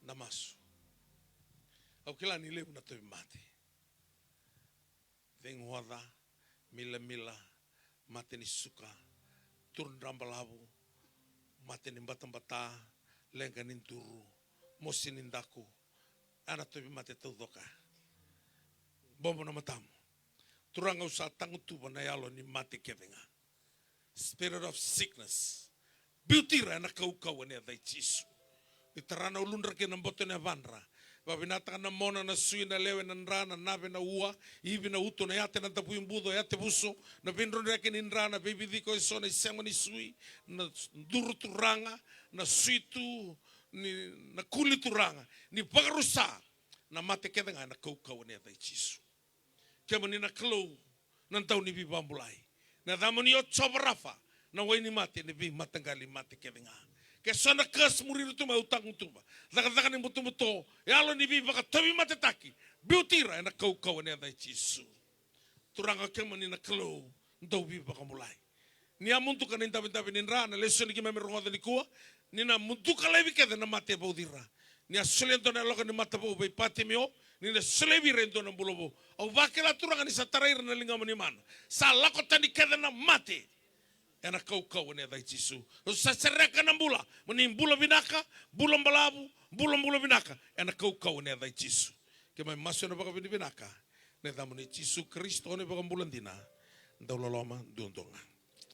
Na masu. Au kila ni levu na tauvimate. Cegu oca, milamila, mate ni suka, turu drabalavu, mate ni batabata, leqa ni duru, mosi ni daku. Ena tauvimate taucoko. Bobo na matamu. Turaga, au sa tagutuva na yalo ni mate kece ga. Spirit of sickness. Biuti ira ena kaukauwa ni yaca i Jisu. Ni tara na uludra kei na boto ni yavadra. Vavinataka na mona, na sui, na lewe, na dra, na nave, na ua, ivi, na uto, na yate, na davui buco, yate vuso, na veidrodreke ni dra, na veiviciko eso, na isema ni sui, na duru Turaga, na sui tu, ni, na kuli Turaga, ni vakarusa na mate kece ga ena kaukauwa ni yaca i Jisu. Kemuni na Kalou na dau ni veivakabulai. Na yacamuni o Jiova Rafa, na wai ni mate ni veimataqali mate kece ga. Ke so na curse muri ira tu mai, au tagutuva. Cakacaka ni butobuto, yalo ni veivakatauvimate, biuti ira ena kaukauwa ni yaca i Jisu. Turaga, o kemuni na Kalou dau veivakabulai. Ni a muduka na idavedave ni dra, na lesoni keimami rogoca nikua, ni na muduka laivi kece na mate e vauci ira. Ni a solia e dua na yaloka ni mate vou vei Patimeo, ni na solia vei ira e dua na bula vou. Au vakila, Turaga, ni sa tarai ira na ligamuni mana. Sa lako tani kece na mate ena kaukauwa ni yaca i Jisu. Au sa sereka na bula, mo ni bula vinaka, bula balavu, bula bula vinaka ena kaukauwa ni yaca i Jisu. Keimami masu ena vakavinavinaka ena yacamuni Jisu Karisito, na iVakabula dina dau loloma duadua ga.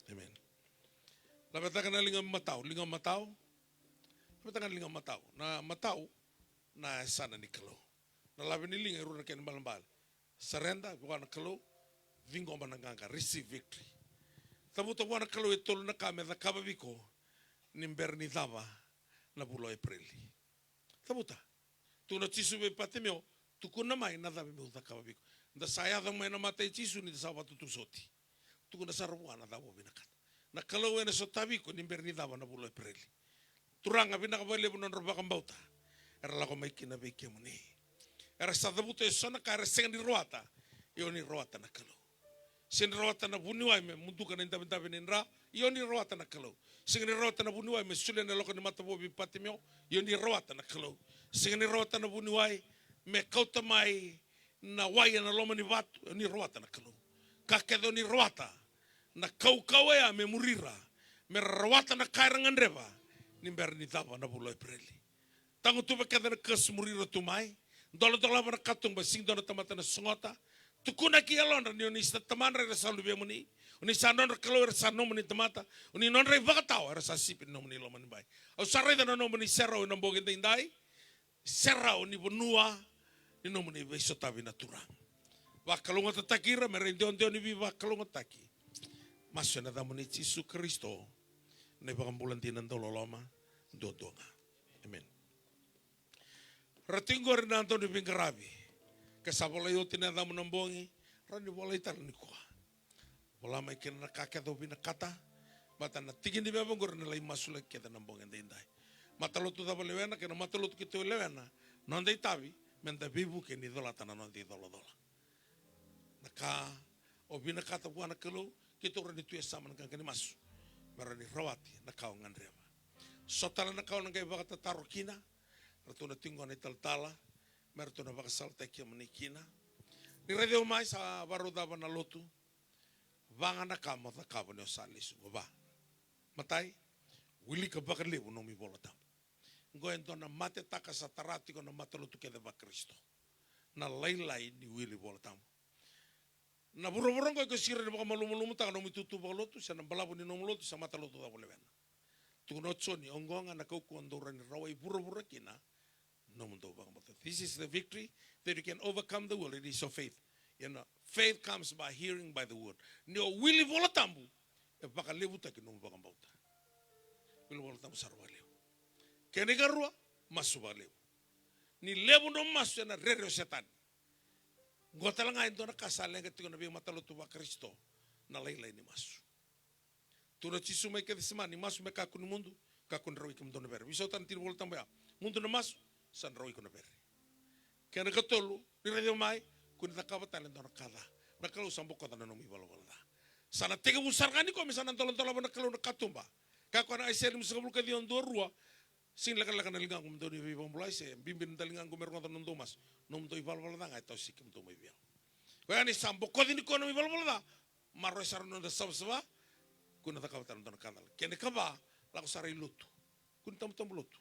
Emeni. Lavetaka na liga matau, liga matau. Lavetaka na liga matau. Na matau, na yasana ni Kalou. Na lave ni liga e rua na kena ibalebale. Surrender vua na Kalou, ciqoma na qaqa, receive victory. Cavuta vua na Kalou e tolu na ka me cakava vei iko ni bera ni cava na vula o Epereli. Cavuta. Tukuna o Jisu vei Patimeo, tukuna mai na cava meu cakava vei iko. Da sa yaco mai na mata i Jisu ni da sa vakatutusa oti. Tukuna sara vua na cava o vinakata. Na Kalou ena sotavi iko ni bera ni cava na vula o Epereli. Turaga, vinaka vakalevu na nodra vakabauta era lako mai kina vei kemuni. Era sa cavuta eso na ka era sega ni rawata, ia o ni rawata na Kalou. Sega ni rawata na vuniwai me muduka na idavedave ni dra, ia o ni rawata na Kalou. Sega ni rawata na vuniwai me solia na lako ni matavua vei Patimeo, ia o ni rawata na Kalou. Sega ni rawata na vuniwai me kauta mai na wai ena loma ni vatu, ia o ni rawata na Kalou. Ka kece o ni rawata, na kaukauwa ya me muri ira, me ra rawata na ka era gadreva ni bera ni cava na vula o Epereli. Tagutuva kece na curse, muri ira tu mai. Doladolava na katuba, sega ni dua na tamata na sogota. Tukuna ki yalodra ni o ni sa tamadra, era sa luvemuni. O ni sa nodra Kalou, era sa nomuni tamata. O ni nodra ivakatawa, era sa sipi ni nomuni lomanibai. Au sa raica na nomuni serau ena bogi edaidai. Serau ni vanua ni nomuni veisotavi na Turaga. Vakalougatataki ira me ra idewadewa ni veivakalougatataki. Masu ena yacamuni Jisu Karisito, na iVakabula dina dauloloma duadua ga. Emeni. Ra tiko qori na dau ni veiqaravi. Ke sa volai oti na yacamu na bogi, rawa ni volai tale nikua. Vola mai kina na ka kece o vinakata. Baleta na tiki ni veva oqori na lai masulaki kece na bogi edaidai. Matalotu cava o lewena, kei na matalotu keitou lewena, noda itavi meda veivuke ni colata na noda icolacola. Na ka o vinakata vua na Kalou, keitou rawa ni tu e yasama na qaqa ni masu, me rawa ni rawati na ka o gadreva. So tale na ka o na qai vakatataro kina, ratou na tiko na italatala, me ratou na vakasalataki kemuni kina. Ni raici au mai, sa vakarau cava na lotu? Va ga na ka mo cakava ni o sa lesu qo. Va. Matai, wilika vakalevu nomu iVola Tabu. Qo e dua na matetaka sa tara tiko na matalotu kece vaKarisito. Na lailai ni wili Vola Tabu. Na vuravura qo iko sega ni vakamalumalumutaka nomu itutu vakalotu, se na balavu ni nomu lotu, se matalotu cava o lewena. Tukuna o Joni, oqo ga na kaukauwa dou rawa ni rawai vuravura kina, nomudou vakabauta. This is the victory that you can overcome the world. It is your faith. You know, faith comes by hearing by the word. Ni o wili Vola Tabu, e vakalevutaki nomu vakabauta. Wili Vola Tabu sara vakalevu. Kena ikarua, masu vakalevu. Ni levu nomu masu ena rere o Setani. Qo tale ga e dua na ka sa leqa tiko na veimatalotu vaKarisito, na lailai ni masu. Tukuna o Jisu mai Kecisemani, masu me kakua ni mudu, kakua ni rawai kemudou na vere. Veisau tale na tiki ni Vola Tabu ya. Mudu na masu, sa na rawai iko na vere. Kena ikatolu, ni raici au mai, kua ni cakava tale e dua na ka ca. Na Kalou sa bokoca na nomu ivalavala ca. Sa na tekivu sara ga nikua me sa na doladola vua na Kalou na katuba. Kaya o koya na Aisea limasagavulu ka ciwa, dua, rua. Sega ni lekaleka na ligaqu me dou ni veivakabulai, se bibi na ligaqu me rogoca na nomudou masu. Nomudou ivalavala ca ga e tawasei kemudou mai vei au. Koya ni sa bokoci nikua na nomu ivalavala ca. Maroroi sara na noda savasava. Kua ni cakava tale e dua na ka ca. Kena ikava, lako sara i lotu. Kua ni tabutabu lotu.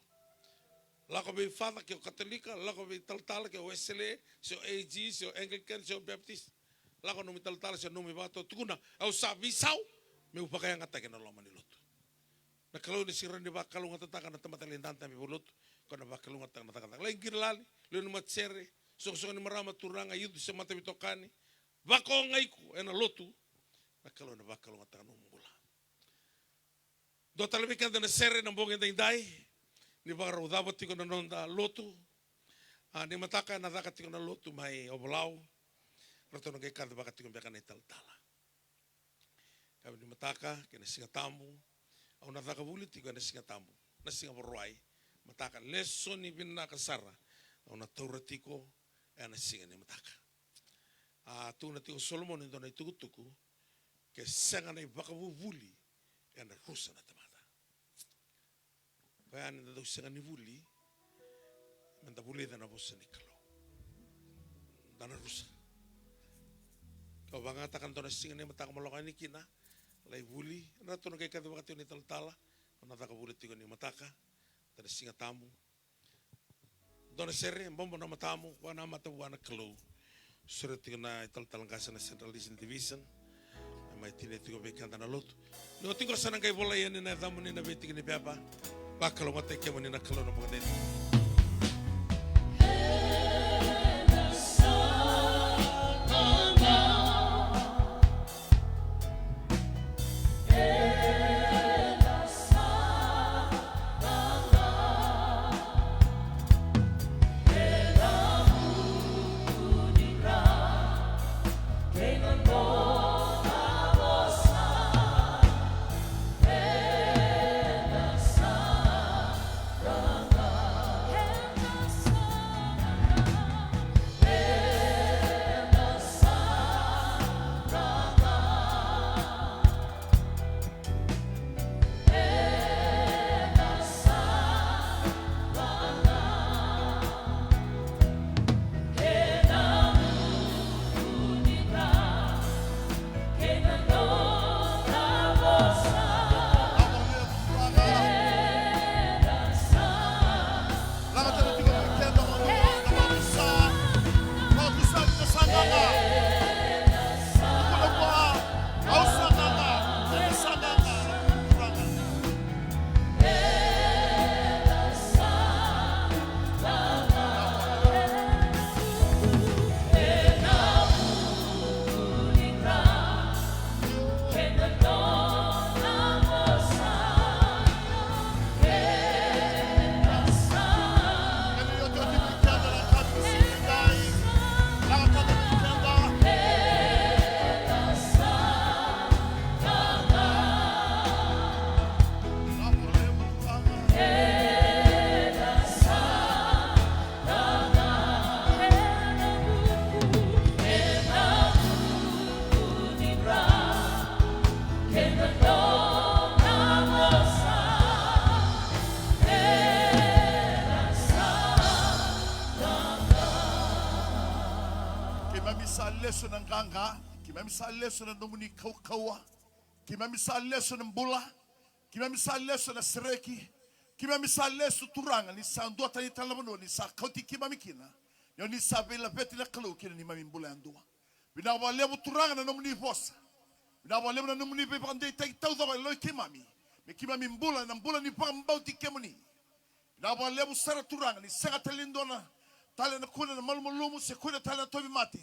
Lako vei father ke o Katolika, lako vei talatala ke o Wesele, se o A G, se o Anglican, se o Baptist. Lako nomu italatala, se nomu ivakatawa, tukuna, au sa veisau meu vakayagataki ena loma ni lotu. Na Kalou ni sega ni vakalougatataka na tamata lai dadabe vakalotu, ko na vakalougatataka na cakacaka. Lai qiri lali, lewe ni matasere, soqosoqo ni marama, turaga, youth se mataveitokani, vakaogai iko ena lotu, na Kalou ena vakalougatataka nomu bula. Dua tale vei keda na sere ena bogi edaidai, ni vakarau cava tiko na noda lotu. A, ni mataka ena caka tiko na lotu mai Ovalau, ratou na qai kacivaka tiko beka na italatala. Yakavi ni mataka kei na Siga Tabu, au na caka vuli tiko ena Siga Tabu, na Siga Vakarauwai. Mataka, lesoni vinaka sara au na taura tiko ena siga ni mataka. A, tukuna tiko o Solomoni e dua na itukutuku, ke sega na ivakavuvuli, ena rusa na tamata. Koya ni da dau sega ni vuli, meda vulica na vosa ni Kalou. Da na rusa. Kau vakayagataka e dua na siga ni mataka mo lako yani kina, lai vuli, ratou na qai kacivaka tiko na italatala, au na caka vuli tiko ni mataka, da na Siga Tabu. Dua na sere, bobo na matamu, vakanamata vua na Kalou. Sere tiko na italatala qase na Central Eastern Division. E mai tinia tiko vei keda na lotu. Ni oti qo sa na qai volai yani na yacamuni ena veitiki ni pepa. Vakalougatataki kemuni na Kalou na bogi edaidai. lesu na qaqa, keimami sa lesu na nomuni kaukauwa, keimami sa lesu na bula, keimami sa lesu na sereki, keimami sa lesu Turaga ni sa duatani tale na vanua ni sa kauti keimami kina. Ni o ni sa veilaveti na Kalou kina neimami bula yadua. Vinaka vakalevu Turaga na nomuni vosa. Vinaka vakalevu na nomuni veivakadeitaki taucoko e loma i keimami, me keimami bula ena bula ni vakabauti kemuni. Vinaka vakalevu sara Turaga ni sega tale ni dua na tale na kune na malumalumu se kune tale na tauvimate.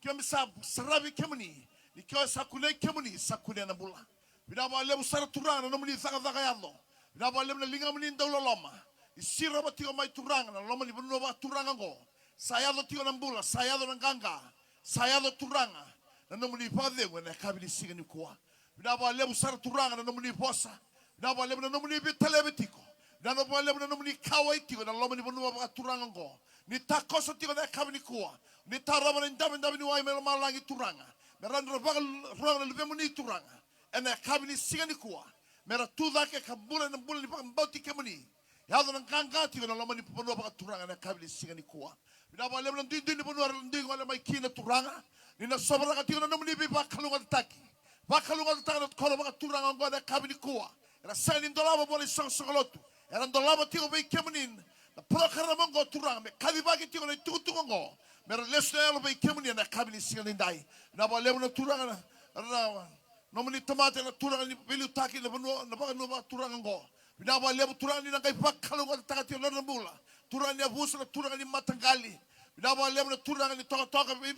Keimami sa saravi kemuni, ni ke o sa kunei kemuni sa kunea na bula. Vinaka vakalevu sara Turaga na nomuni cakacaka yaco. Vinaka vakalevu na ligamuni dauloloma ni sirova tiko mai Turaga na loma ni vanua vakaturaga oqo. Sa yaco tiko na bula, sa yaco na qaqa, sa yaco Turaga na nomuni vakacegu ena yakavi ni siga nikua. Vinaka vakalevu sara Turaga na nomuni vosa. Vinaka vakalevu na nomuni veitalevi tiko. Vinaka vakalevu na nomuni kauwai tiko na loma ni vanua vakaturaga oqo. Ni takoso tiko na yakavi nikua, ni tarova na idavedave ni wai mai lomalagi Turaga, me ra na vakarorogo na luvemuni Turaga ena yakavi ni siga nikua, me ra tu cake ka bula ena bula ni vakabauti kemuni. Yaco na qaqa tiko na loma ni vanua vakaturaga ena yakavi ni siga nikua. Vinaka vakalevu na duidui ni vanua era dui gole mai kina Turaga, ni na sovaraka tiko na nomuni veivakalougatataki. Vakalougatataka na koro vakaturaga oqo ena yakavi nikua. Era sega ni dolava vua na isoqosoqo lotu, era dolava tiko vei kemuni na porokaramu oqo Turaga, me kacivaki tiko na itukutuku oqo, me ra lesu na yalo vei kemuni ena yakavi ni siga nidai. Vinaka vakalevu na Turaga na, na nomuni tamata na Turaga ni veiliutaki na vanua, na vanua vakaturaga oqo. Vinaka vakalevu Turaga ni na qai vakalougatataka tiko na nodra bula. Turaga ni yavusa na turaga ni mataqali. Vinaka vakalevu na Turaga ni tokatoka vei,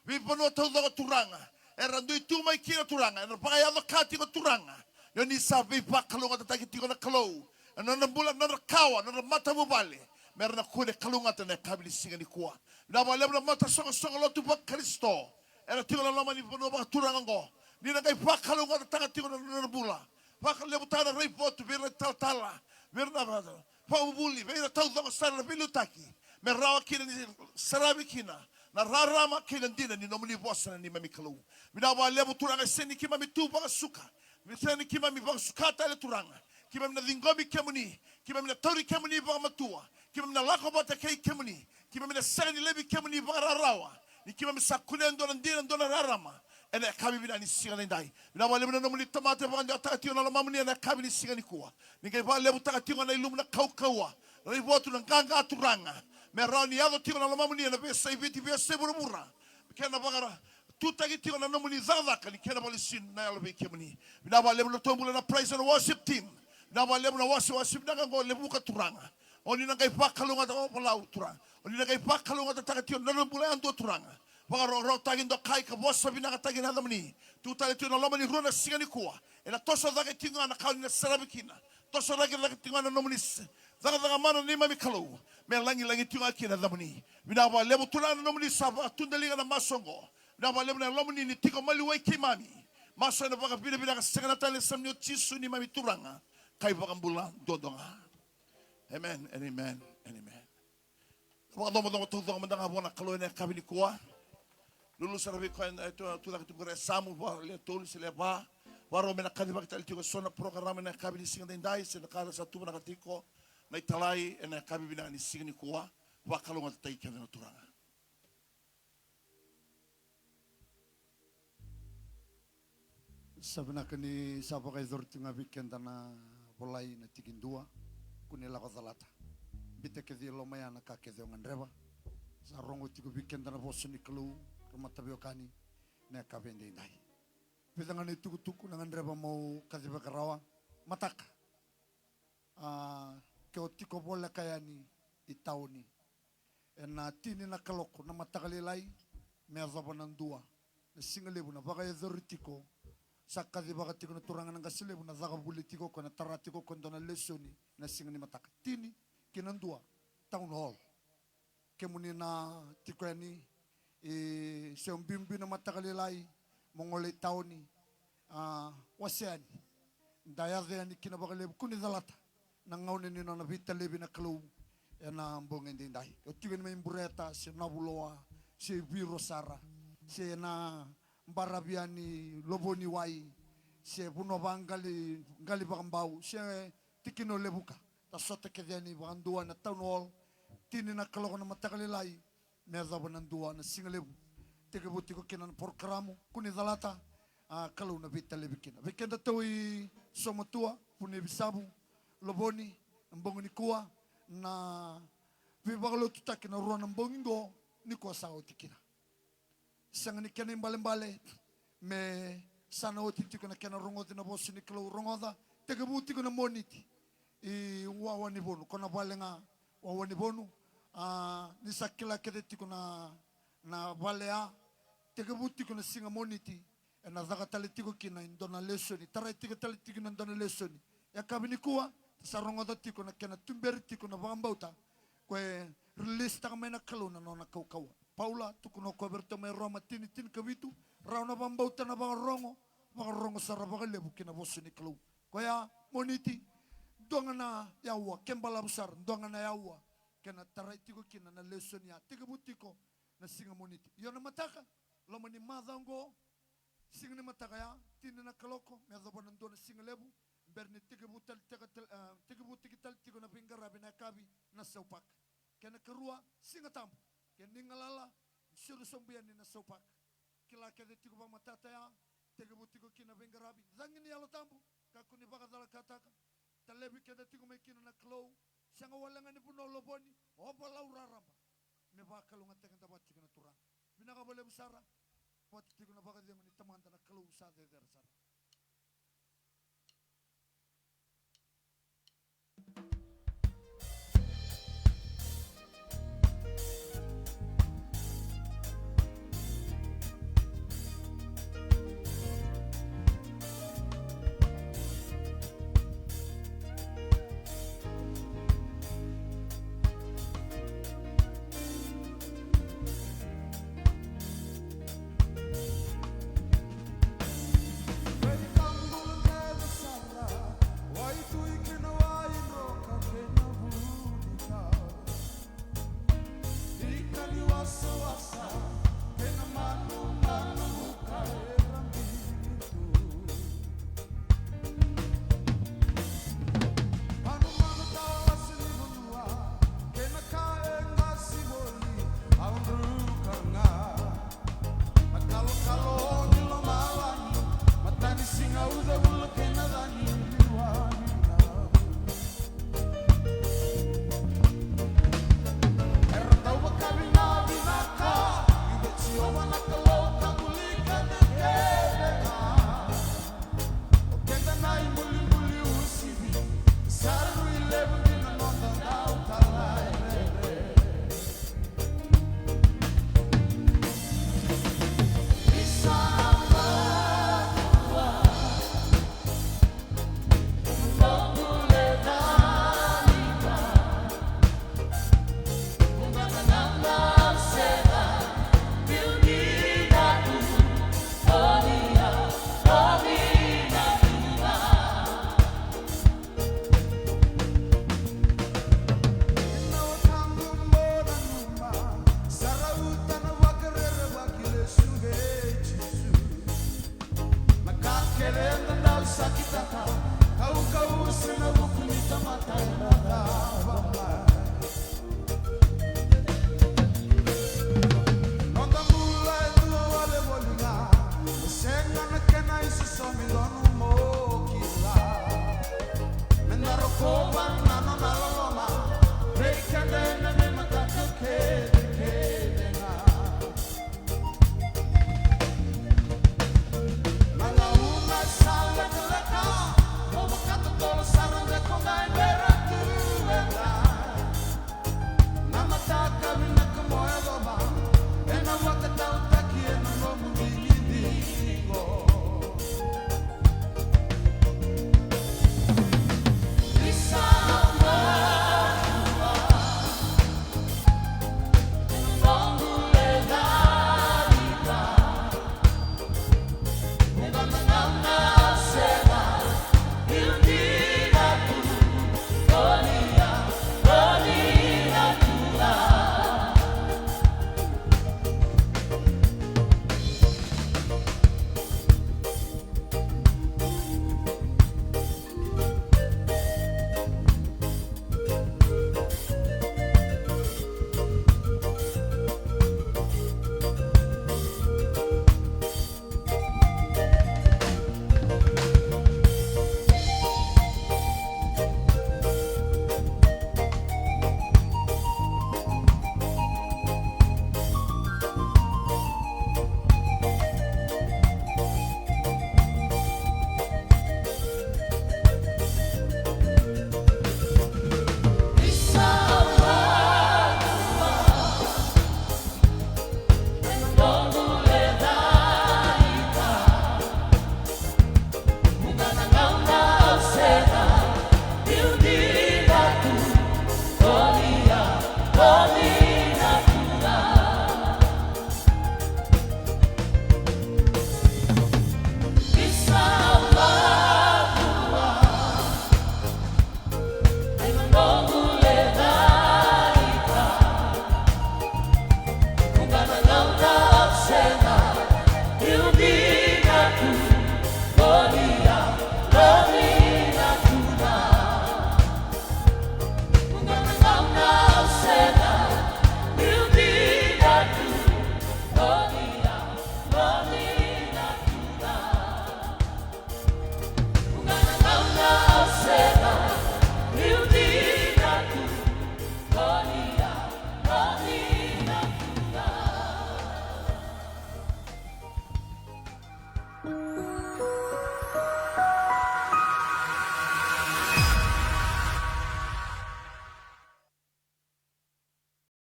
veivanua taucoko Turaga. Era dui tu mai kina Turaga, era vakayaco ka tiko Turaga. Ni o ni sa veivakalougatataki tiko na Kalou ena nodra bula, nodra kawa, nodra matavuvale, me ra na kune kalougata na yakavi ni siga nikua. Vinaka vakalevu na matasoqosoqo lotu vakaKarisito era tiko na loma ni vanua vakaturaga oqo. Ni na qai vakalougatataka tiko na nodra bula. Vakalevutaka na raivotu vei ira na talatala, vei ira na vakavuvuli, vei ira taucoko sara na veiliutaki, me rawa kina ni saravi kina na rarama kei na dina ni nomuni vosa na neimami Kalou. Vinaka vakalevu Turaga, e sega ni keimami tu vakasuka, e sega ni keimami vakasuka tale Turaga. Keimami na ciqomi kemuni, keimami na tauri kemuni vakamatua, keimami na lako vata kei kemuni, keimami na sega ni laivi kemuni vakararawa, ni keimami sa kunea e dua na dina, dua na rarama ena yakavi vinaka ni siga nidai. Vinaka vakalevu na nomuni tamata e vakadewataka tiko na lomamuni ena yakavi ni siga nikua. Ni qai vakalevutaka tiko ga na ilumu na kaukauwa, na raivotu, na qaqa Turaga, me rawa ni yaco tiko na lomamuni ena veiyasai Viti, veiyasai vuravura. Kena vakatutaki tiko na nomuni cakacaka ni kena vakalesui na yalo vei kemuni. Vinaka vakalevu na nodatou bula na praise and worship team. Vinaka vakalevu na wasewase vinaka oqo, Levuka Turaga. O ni na qai vakalougatataka o Palau Turaga. O ni na qai vakalougatataka tiko na nodra bula yadua Turaga. Vakarokorokotaki, dokai ka vosa vinakataki na yacamuni. Tu tale tiko na loma ni rua na siga nikua. Ena toso cake tiko ga na ka o ni na saravi kina. Toso cake, cake tiko ga na nomuni s-, cakacaka mana neimami Kalou. Me lagilagi tiko ga kina na yacamuni. Vinaka vakalevu Turaga na nomuni sa vakatudaliga na masu oqo. Vinaka vakalevu na yalomuni ni tiko maliwai keimami. Masu ena vakavinavinaka sega na tale, ena yacamuni o Jisu neimami Turaga ka iVakabula duadua ga. Amen and amen and amen. Vakacoqacoqa taucoko mada ga vua na Kalou ena yakavi nikua. Lulu sara vei koya e tu, tu cake tiko qori e yasamu, va, lewe tolu se lewe va. Vakarau me na kacivaki tale tiko eso na porokaramu ena yakavi ni siga daidai, se na ka sa tuvanaka tiko na italai ena yakavi vinaka ni siga nikua. Vakalougatataki keda na Turaga. Sa vinaka ni sa vakayacori tiko ga vei keda na volai na tikidua, Kua ni Lako Calata. Biuta kece e loma ya na ka kece o gadreva. Sa rogo tiko vei keda na vosa ni Kalou, ra mataveiwekani, na yakavi edaidai. Vica ga na itukutuku na gadreva meu kacivaka rawa. Mataka. A, ke o tiko voleka yani i taoni ena tini na kaloko na mataka lailai me yacova na dua na siga levu, na vakayacori tiko, sa kacivaka tiko na turaga na qase levu na caka vuli tiko, ko na tara tiko ko dua na lesoni na siga ni mataka, tini ki na dua, town hall. Kemuni na tiko yani, e, se o biubiu na mataka lailai mo gole i taoni, a, wasea yani. Da yaco yani kina vakalevu, Kua ni Calata, na gauna ni nona veitalevi na Kalou ena bogi edaidai. O tiko yani mai Bureta, se Navuloa, se Viro sara, se na baravi yani Lovoniwai, se vanua vaqali, qali vakabau, se tikina o Levuka. Da sota kece yani vakadua ena town hall, tini na kaloko na mataka lailai me yacova na dua na siga levu. Tekivu tiko kina na porokaramu, kua ni calata, a, Kalou na veitalevi kina. Vei keda tou i Somatua, Vuniyavisavu, Lovoni, na bogi nikua, na veivakalotutaki na rua na bogi qo, nikua sa oti kina. Sega ni kena ibalebale, me sa na oti tiko na kena rogoci na vosa ni Kalou, rogoca, tekivu tiko na Moniti. I wawa ni Vonu, ko na vale ga wawa ni Vonu, a, ni sa kila kece tiko na, na vale ya, tekivu tiko na siga Moniti, ena caka tale tiko kina e dua na lesoni, tarai tiko tale tiko na dua na lesoni. Yakavi nikua, sa rogoca tiko na kena tuberi tiko na vakabauta, ko e release taka mai na Kalou na nona kaukauwa. Paula, tukuna o koya vei iratou mai Roma tini, tinikavitu, rawa na vakabauta na vakarogo, vakarogo sara vakalevu ki na vosa ni Kalou. Koya, Moniti, dua ga na yaua, ke balavu sara, dua ga na yaua, kena tarai tiko kina na lesoni ya, tekivu tiko na siga Moniti. Io na mataka, loma ni macawa oqo, siga ni mataka ya, tini na kaloko, me yacova na dua na siga levu, bera ni tekivu tale tiko, tale, e, tekivu tiko tale tiko na veiqaravi na yakavi na saupaka. Kena karua, Siga Tabu, ke ni galala, siro sobu yani na saupaka. Kila kece tiko vakamatata ya, tekivu tiko kina veiqaravi, cagi ni Yalo Tabu, kakua ni vakacalakataka, talevi keda tiko mai kina na Kalou, sega wale ga ni vanua o Lovoni, o Valau raraba, me vakalougatataki keda vata tiko na Turaga. Vinaka vakalevu sara, vata tiko na vakacegu ni Tamada na Kalou sa cecere sara.